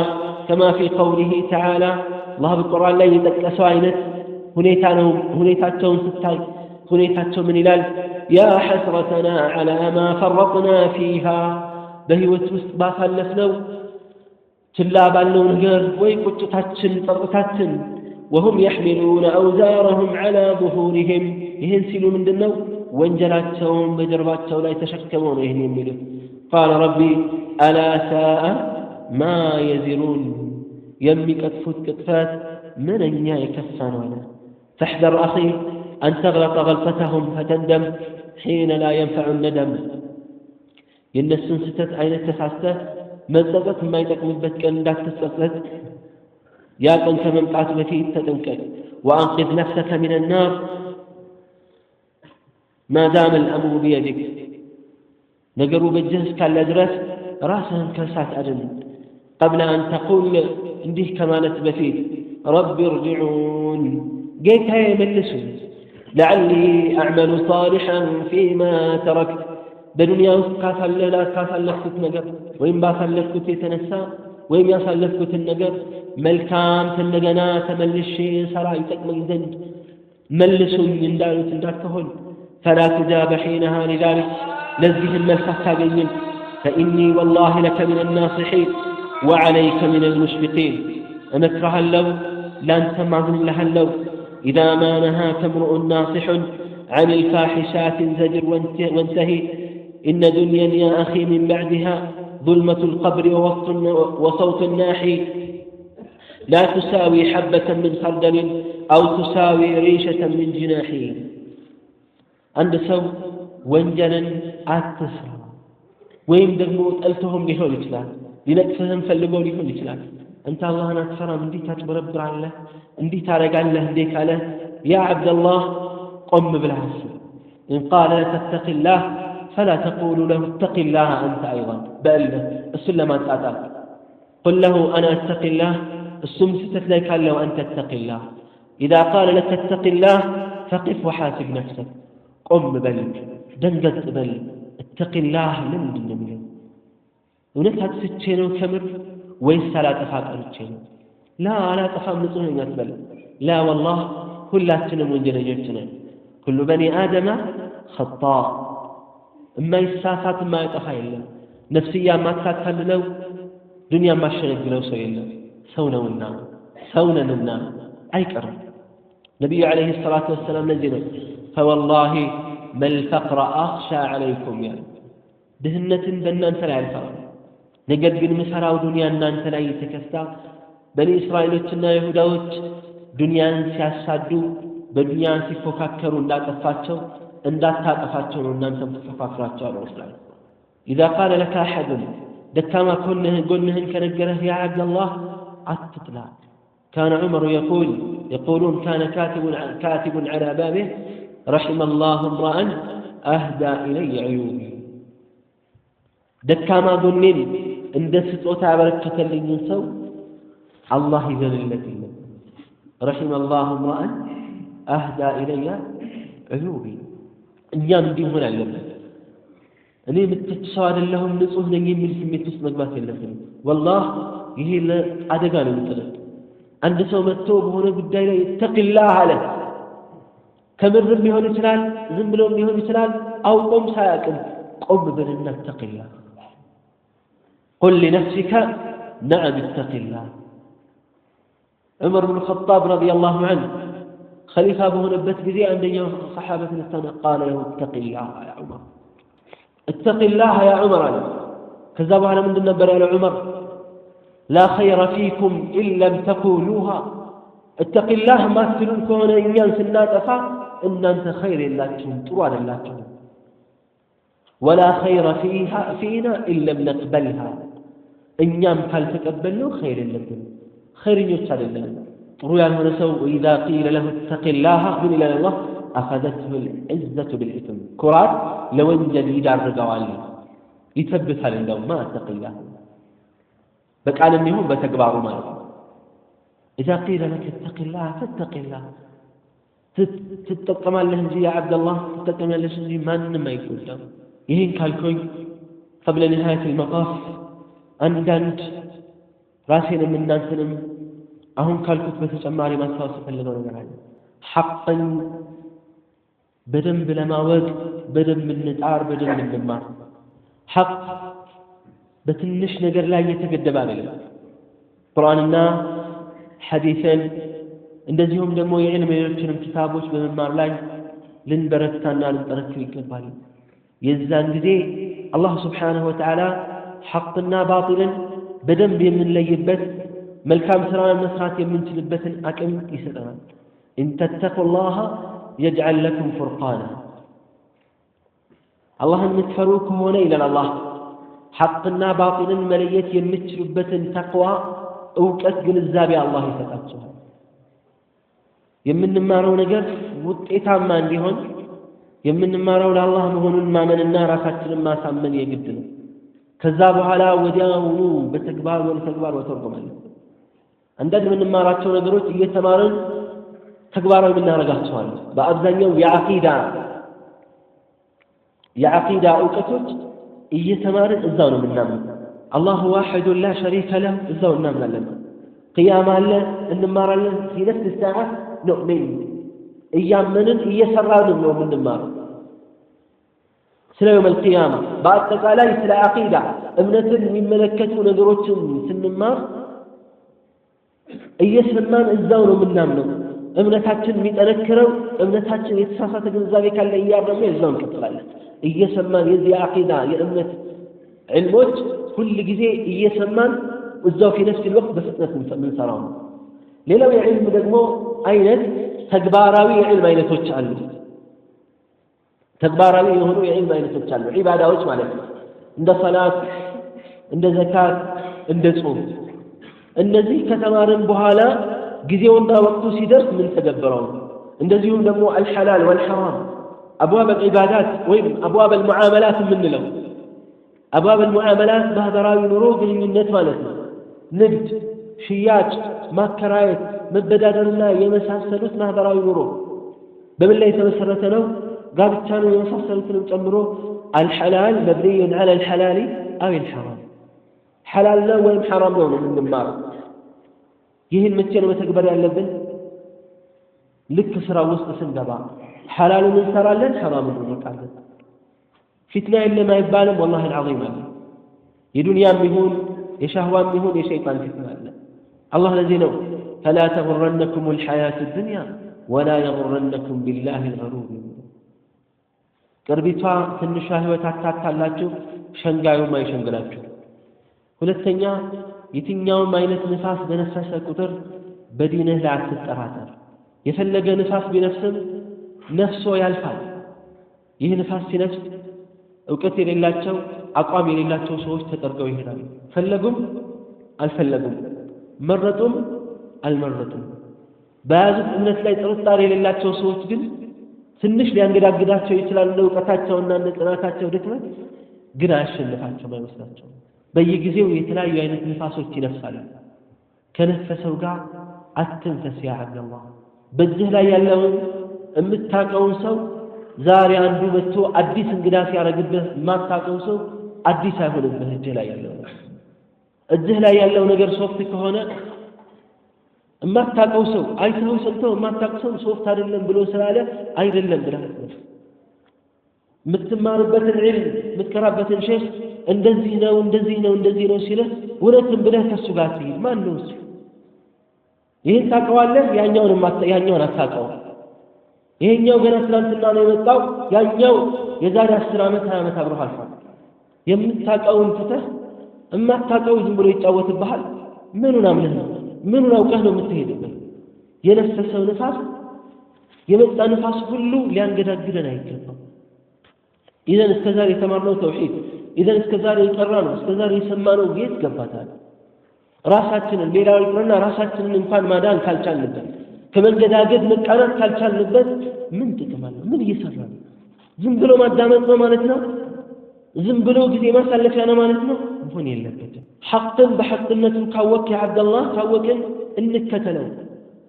كما في قوله تعالى አላህ በቁርአን ላይ የጠቀሰው አይነት ሁኔታ ነው። ሁኔታቸውን ስታይ ሁኔታቸው ምን ይላል? يا حسرتنا على ما فرطنا فيها በህይወት ውስጥ ባሳለፍነው ችላ ባልነው ነገር ወይ ቁጭታችን ጸጥታችን። وهم يحملون أوزارهم على ظهورهم ይህን ሲሉ ምንድን ነው? ወንጀላቸውን በጀርባቸው ላይ ተሸክመው ነው ይህን የሚሉት። قال ربي ألا ساء ما يزرون የሚቀጥፉት ቅጥፈት ምንኛ የከፋ ነው አለ። فاحذر أخي أن تغلط غلطتهم فتندم حين لا ينفع الندم። የእነሱን ስህተት አይነት ተሳስተህ መጸጸት የማይጠቅምበት ቀን እንዳትጸጸት፣ ያ ቀን ከመምጣቱ በፊት ተጠንቀቅ። وأنقذ نفسك من النار ما دام الأمر بيدك። ነገሩ በእጅህ እስካለ ድረስ ራስህን ከእሳት አድን። قبل أن تقول እንዲህ ከማለት በፊት رب ارجعون ጌታዬ መልሱኝ፣ لعلي أعمل صالحا فيما تركت በዱንያ ውስጥ ካሳለፍኩት ነገር ወይም ባሳለፍኩት የተነሳ ወይም ያሳለፍኩትን ነገር መልካም እንደገና ተመልሼ ሰራ ይጠቅመኝ ዘንድ መልሱኝ እንዳሉት እንዳትሆን። فلا تجاب حينها لذلك ለዚህም መልስ አታገኝም። فإني والله لك من الناصحين وعليك من المشفقين። እመክርሃለሁ፣ ላንተም አዝንልሃለሁ። إذا ما نهاك امرؤ ناصح عن الفاحشات انزجر وانتهي إن دنيا يا أخي من بعدها ظلمة القبر وصوت الناحي لا تساوي حبة من خردل أو تساوي ريشة من جناح። አንድ ሰው ወንጀልን አትስራ ወይም ደግሞ ጠልቶህም ሊሆን ይችላል፣ ሊነቅፍህም ፈልጎ ሊሆን ይችላል። አንተ አላህን አትፈራም፣ እንዲህ ታጭበረብራለህ፣ እንዲህ ታረጋለህ እንዴ ካለ يا عبد الله ቆም ብለህ አስብ። إن قال لك اتق الله فلا تقول له اتق الله أنت أيضا በእልህ እሱን ለማጣጣል። قل له أنا أتقي الله። እሱም ስህተት ላይ ካለው አንተ اتق الله። إذا قال لك اتق الله فقف وحاسب نفسك። ቆም በል፣ ደንገጥ በል። اتق الله ለምንድን ነው የሚለው? እውነት አጥፍቼ ነው ከምር ወይስ አላጠፋ ቀርቼ ነው? لا አላጠፋም ንጹህ ነኝ አትበል። لا والله ሁላችንም ወንጀለኞች ነን። كل بني آدم خطاء። የማይሳሳት የማያጠፋ የለም። ነፍስያ የማታታልለው ዱንያ የማሸነግለው ሰው የለም። ሰው ነውና ሰው ነንና አይቀርም። ነቢዩ عليه الصلاة والسلام ለዚህ ነው فوالله ما الفقر أخشى عليكم ያሉ። ድህነትን በእናንተ ላይ አልፈራም፣ ነገር ግን ምሰራው ዱንያ እናንተ ላይ ተከፍታ በኒ እስራኤሎችና ይሁዳዎች ዱንያን ሲያሳዱ በዱንያ ሲፎካከሩ እንዳጠፋቸው እንዳታጠፋቸው ነው እናንተም ተፎካክራቸው አሉ ረሱል። إذا قال لك أحد ደካማ ጎንህን ከነገረህ يا عبد الله አትጥላ። كان عمر يقول يقولون كان كاتب على بابه رحم الله امرأ أهدى إلي عيوبي ደካማ ጎኔን እንደ ስጦታ ያበረከተልኝን ሰው አላህ ይዘንለት ይላል። رحم الله امرأ أهدى إلي عيوبي። እኛም እንዲህ መሆን አለብን። እኔ የምትች ሰው አይደለሁም ንጹህ ነኝ የሚል ስሜት ውስጥ መግባት የለብንም። ወላሂ ይሄ ለአደጋ ነው የሚጥለን። አንድ ሰው መጥቶ በሆነ ጉዳይ ላይ እተቂላህ አለ። ከምርም ሊሆን ይችላል፣ ዝም ብሎም ሊሆን ይችላል፣ አውቆም ሳያውቅም ቆም በልና እተቂላህ። ቁል ሊነፍሲከ ነዓም እተቂላህ። ዑመር ብን ኸጣብ ረዲየላሁ ዐንሁ ኸሊፋ በሆነበት ጊዜ አንደኛው ሰሓባ ተነሳና ቃለ ለሁ እተቂላህ ያ ዑመር፣ እተቂላህ ያ ዑመር አለ። ከዛ በኋላ ምንድን ነበር ያለው ዑመር? ላ ኸይረ ፊኩም ኢን ለም ተቁሉሃ። እተቂላህ ማትሉን ከሆነ እኛን ስናጠፋ እናንተ ኸይር የላችሁም፣ ጥሩ አይደላችሁም። ወላ ኸይረ ፊና ኢን ለም ነቅበልሃ፣ እኛም ካልተቀበልነው ኸይር የለብንም፣ ኸይረኞች አይደለንም። ጥሩ ያልሆነ ሰው ወኢዛ ቂለ ለሁ እተቂላህ ምን ይላል አላህ? አኸዘትሁ ልዕዘቱ ቢልኢትም፣ ኩራት ለወንጀል ይዳርገዋል፣ ይተብታል። እንደውማ እተቂላህ በቃልም ይሁን በተግባሩ ማለት ነው። ኢዛ ቂለ ለከ እተቂላህ ፈተቂላህ። ትጠቀማለህ እንጂ ያ ዓብደላህ ትጠቀማለህ እንጂ ማንም አይጎዳም። ይህን ካልኩኝ ቀብለ ኒሃየት ልመጣፍ አንዳንድ ራሴንም እናንተንም አሁን ካልኩት በተጨማሪ ማስታወስ የፈለገው ነገር አለ። ሐቅን በደንብ ለማወቅ በደንብ እንጣር፣ በደንብ እንማር። ሐቅ በትንሽ ነገር ላይ የተገደበ አይደለም። ቁርአንና ሐዲስን እንደዚሁም ደግሞ የዕልም ሌሎችንም ኪታቦች በመማር ላይ ልንበረታና ልንጠነክር ይገባል። የዛን ጊዜ አላህ ስብሓነሁ ወተዓላ ሐቅና ባጢልን በደንብ የምንለይበት መልካም ስራ መስራት የምንችልበትን አቅም ይሰጠናል። إن تتقوا الله يجعل لكم فرقانا። አላህን የምትፈሩ ከሆነ ይላል አላህ ሐቅና ባጢልን መለየት የምትችሉበትን ተቅዋ እውቀት፣ ግንዛቤ አላህ ይሰጣችኋል። የምንማረው ነገር ውጤታማ እንዲሆን የምንማረው ለአላህ መሆኑን ማመንና ራሳችንን ማሳመን የግድ ነው። ከዛ በኋላ ወዲያውኑ በተግባር ወደ ተግባር መተርጎም አለብን። አንዳንድ የምንማራቸው ነገሮች እየተማርን ተግባራዊ የምናደርጋቸዋለን። በአብዛኛው የዓቂዳ እውቀቶች እየተማርን እዛው ነው የምናምነው። አላሁ ዋሒዱን ላ ሸሪከ ለሁ እዛው እናምናለን። ቅያማ አለ እንማራለን። ፊ ነፍስ ሰዓ ኑእሚን እያመንን እየሰራን ነው የምንማረው ስለ የውመል ቂያማ። በአጠቃላይ ስለ ዓቂዳ እምነትን የሚመለከቱ ነገሮችን ስንማር እየሰማን እዛው ነው የምናምነው። እምነታችን የሚጠነክረው እምነታችን የተሳሳተ ግንዛቤ ካለ እያረምነው እዛው እንቀጥላለን። እየሰማን የዚህ ዓቂዳ የእምነት ዕልሞች ሁል ጊዜ እየሰማን እዛው ፊ ነፍስ ወቅት በፍጥነት የምንሰራው ነው። ሌላው የዕልም ደግሞ አይነት ተግባራዊ የዕልም አይነቶች አሉ። ተግባራዊ የሆኑ የዕልም አይነቶች አሉ፣ ዒባዳዎች ማለት ነው። እንደ ሰላት፣ እንደ ዘካት፣ እንደ ጾም። እነዚህ ከተማርን በኋላ ጊዜውና ወቅቱ ሲደርስ ምን ተገበረው ነው። እንደዚሁም ደግሞ አልሐላል ወልሐራም አብዋብ አልዒባዳት ወይም አብዋብ አልሙዓመላት የምንለው አብዋብ አልሙዓመላት ማህበራዊ ኑሮ ግንኙነት ማለት ነው። ንግድ፣ ሽያጭ፣ ማከራየት፣ መበዳደርና የመሳሰሉት ማህበራዊ ኑሮ በምን ላይ የተመሰረተ ነው? ጋብቻን የመሳሰሉትንም ጨምሮ አልሐላል መብኒዩን ዐላ አልሐላሊ አው አልሐራም፣ ሐላል ነው ወይም ሐራም ነው የምንማረው። ይህን መቼ ነው መተግበር ያለብን? ልክ ስራ ውስጥ ስንገባ ሐላሉን እንሰራለን፣ ሐራሙን እንርቃለን። ፊትና የለም አይባልም። ወላሂ አልዓዚም አለ። የዱንያም ይሁን የሻህዋም ይሁን የሸይጣን ፊትና አለ። አላህ ለዚህ ነው ፈላ ተጉረነኩም አልሐያቱ ዱንያ ወላ የጉረነኩም ቢላሂ አልገሩር። ቅርቢቷ ትንሿ ህይወት አታታላችሁ፣ ሸንጋዩም አይሸንግላችሁ። ሁለተኛ የትኛውም አይነት ንፋስ በነፈሰ ቁጥር በዲንህ ላይ አትጠራጠር። የፈለገ ንፋስ ቢነፍስም ነፍሶ ያልፋል። ይህ ንፋስ ሲነፍስ እውቀት የሌላቸው አቋም የሌላቸው ሰዎች ተጠርገው ይሄዳሉ። ፈለጉም አልፈለጉም መረጡም አልመረጡም። በያዙት እምነት ላይ ጥርጣሬ የሌላቸው ሰዎች ግን ትንሽ ሊያንገዳግዳቸው ይችላል እውቀታቸውና ጽናታቸው ድክመት ግን አያሸንፋቸውም፣ አይወስዳቸውም። በየጊዜው የተለያዩ አይነት ንፋሶች ይነፍሳሉ። ከነፈሰው ጋር አትንፈስ ያ ዓብደላህ። በእጅህ ላይ ያለውን የምታውቀውን ሰው ዛሬ አንዱ መጥቶ አዲስ እንግዳ ሲያደርግብህ የማታውቀው ሰው አዲስ አይሆንብህ። እጅህ ላይ ያለው ነገር እጅህ ላይ ያለው ነገር ሶፍት ከሆነ የማታውቀው ሰው አይተኸው ሰምተው የማታውቀው ሰው ሶፍት አይደለም ብሎ ስላለ አይደለም ብለህ አትመልስ። የምትማርበትን ዒልም የምትቀራበትን ሼኽ እንደዚህ ነው እንደዚህ ነው እንደዚህ ነው ሲልህ እውነትም ብለህ ከእሱ ጋር ትሂድ። ማን ነው እሱ? ይህን ታውቀዋለህ፣ ያኛውን አታውቀውም። ይሄኛው ገና ትናንትና ነው የመጣው፣ ያኛው የዛሬ 10 ዓመት 20 ዓመት አብሮህ አልፏል። የምታውቀውን ትተህ የማታውቀው ዝም ብሎ ይጫወትብሃል። ምኑን አምነህ ነው? ምኑን አውቀህ ነው የምትሄድበት? የነፈሰው ንፋስ የመጣ ንፋስ ሁሉ ሊያንገዳግደን አይገባም። ኢዘን እስከዛሬ የተማርነው ተውሂድ፣ ኢዘን እስከዛሬ የቀራነው፣ እስከዛሬ የሰማነው የት ገባታል? ራሳችንን ሌላው ይቅርና ራሳችንን እንኳን ማዳን ካልቻልንበት፣ ከመንገዳገድ መቃናት ካልቻልንበት ምን ጥቅም አለው? ምን እየሰራ ነው? ዝም ብሎ ማዳመጥ ነው ማለት ነው? ዝም ብሎ ጊዜ ማሳለፊያ ነው ማለት ነው? መሆን የለበትም። ሐቅን በሐቅነቱ ካወቅ ያ ዓብደላህ ካወቅን እንከተለው።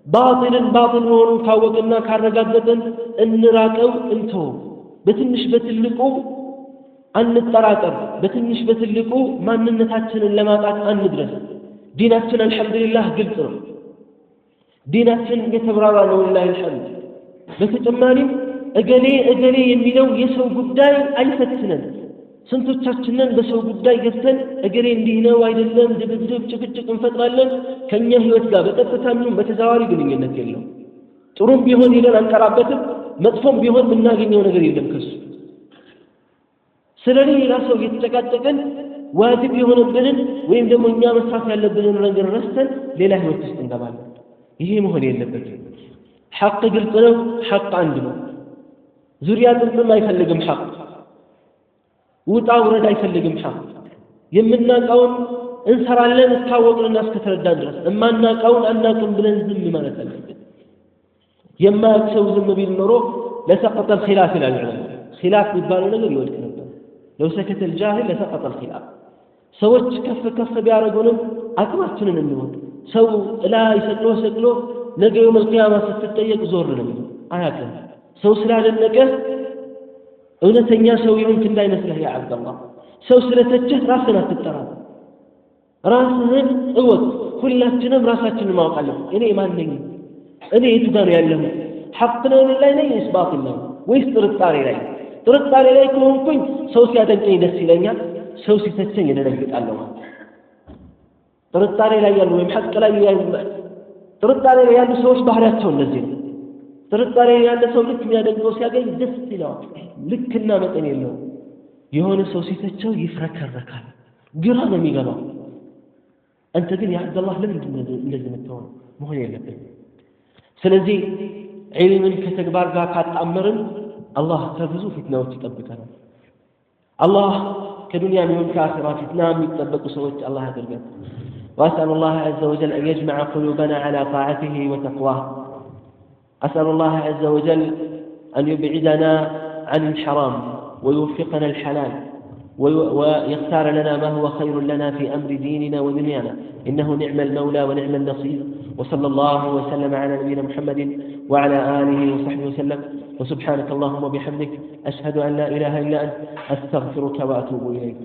ባጢልን ባጢል መሆኑን ካወቅና ካረጋገጥን እንራቀው፣ እንተው። በትንሽ በትልቁ አንጠራጠር። በትንሽ በትልቁ ማንነታችንን ለማጣት አንድረስ። ዲናችን አልሐምዱሊላህ ግልጽ ነው። ዲናችን የተብራራ ነው ወሊላሂ አልሐምድ። በተጨማሪም እገሌ እገሌ የሚለው የሰው ጉዳይ አይፈትነን። ስንቶቻችንን በሰው ጉዳይ ገብተን እገሌ እንዲህ ነው አይደለም ድብድብ ጭቅጭቅ እንፈጥራለን። ከኛ ህይወት ጋር በቀጥታም ይሁን በተዘዋዋሪ ግንኙነት የለውም። ጥሩም ቢሆን ሄደን አንቀራበትም፣ መጥፎም ቢሆን የምናገኘው ነገር የለም ከሱ። ስለ ሌላ ሰው እየተጨቃጨቅን ዋጅብ የሆነብንን ወይም ደግሞ እኛ መስራት ያለብንን ነገር ረስተን ሌላ ህይወት ውስጥ እንገባለን። ይሄ መሆን የለበትም። ሐቅ ግልጽ ነው። ሐቅ አንድ ነው። ዙሪያ ጥምጥም አይፈልግም። ሐቅ ውጣ ውረድ አይፈልግም። ሐቅ የምናውቀውን እንሰራለን እስካወቅንና እስከተረዳን ድረስ፣ የማናውቀውን አናውቅም ብለን ዝም ማለት አለብን። የማያውቅ ሰው ዝም ቢል ኖሮ لسقط الخلاف ይላል ዑለማ። ኺላፍ የሚባለው ነገር ይወድቅ ነበር። لو سكت الجاهل لسقط الخلاف። ሰዎች ከፍ ከፍ ቢያደርጉንም አቅማችንን እንወቅ። ሰው እላይ ሰቅሎ ሰቅሎ ነገ يوم القيامة ስትጠየቅ ዞር ነው የሚለው፣ አያውቅም። ሰው ስላደነቀህ እውነተኛ ሰው የሆንክ እንዳይመስልህ ያ ዓብደላህ። ሰው ስለተቸህ ራስህን አትጠራጠር። ራስህን እወቅ። ሁላችንም ራሳችንን ማወቅ አለብን። እኔ ማን ነኝ? እኔ የቱ ጋር ነው ያለሁት? ሐቅ ነው ላይ ነኝ ወይስ ባጢል ላይ ወይስ ጥርጣሬ ላይ? ጥርጣሬ ላይ ከሆንኩኝ ሰው ሲያደንቀኝ ደስ ይለኛል፣ ሰው ሲተቸኝ እደነግጣለሁ ማለት። ጥርጣሬ ላይ ያሉ ወይም ሐቅ ላይ ያሉ ጥርጣሬ ላይ ያሉ ሰዎች ባህሪያቸው እንደዚህ ነው። ጥርጣሬ ላይ ያለ ሰው ልክ የሚያደንቀው ሲያገኝ ደስ ይለዋል፣ ልክና መጠን የለውም። የሆነ ሰው ሲተቸው ይፍረከረካል፣ ግራ ነው የሚገባው። አንተ ግን ያ ዓብደላህ ለምንድን ነው እንደዚህ የምትሆነው? መሆን የለብንም። ስለዚህ ዒልምን ከተግባር ጋር ካጣመርን አላህ ከብዙ ፊትናዎች ይጠብቀናል። አላህ ከዱንያም ይሁን ከአኺራ ፊትና የሚጠበቁ ሰዎች አላህ ያድርገን። وأسأل الله عز وجل أن يجمع قلوبنا على طاعته وتقواه. أسأل الله عز وجل أن يبعدنا عن الحرام ويوفقنا الحلال ويختار لنا ما هو خير لنا في أمر ديننا ودنيانا، إنه نعم المولى ونعم النصير. وصلى الله وسلم على نبينا محمد وعلى آله وصحبه وسلم. وسبحانك اللهم وبحمدك، أشهد أن لا إله إلا أنت، أستغفرك وأتوب إليك.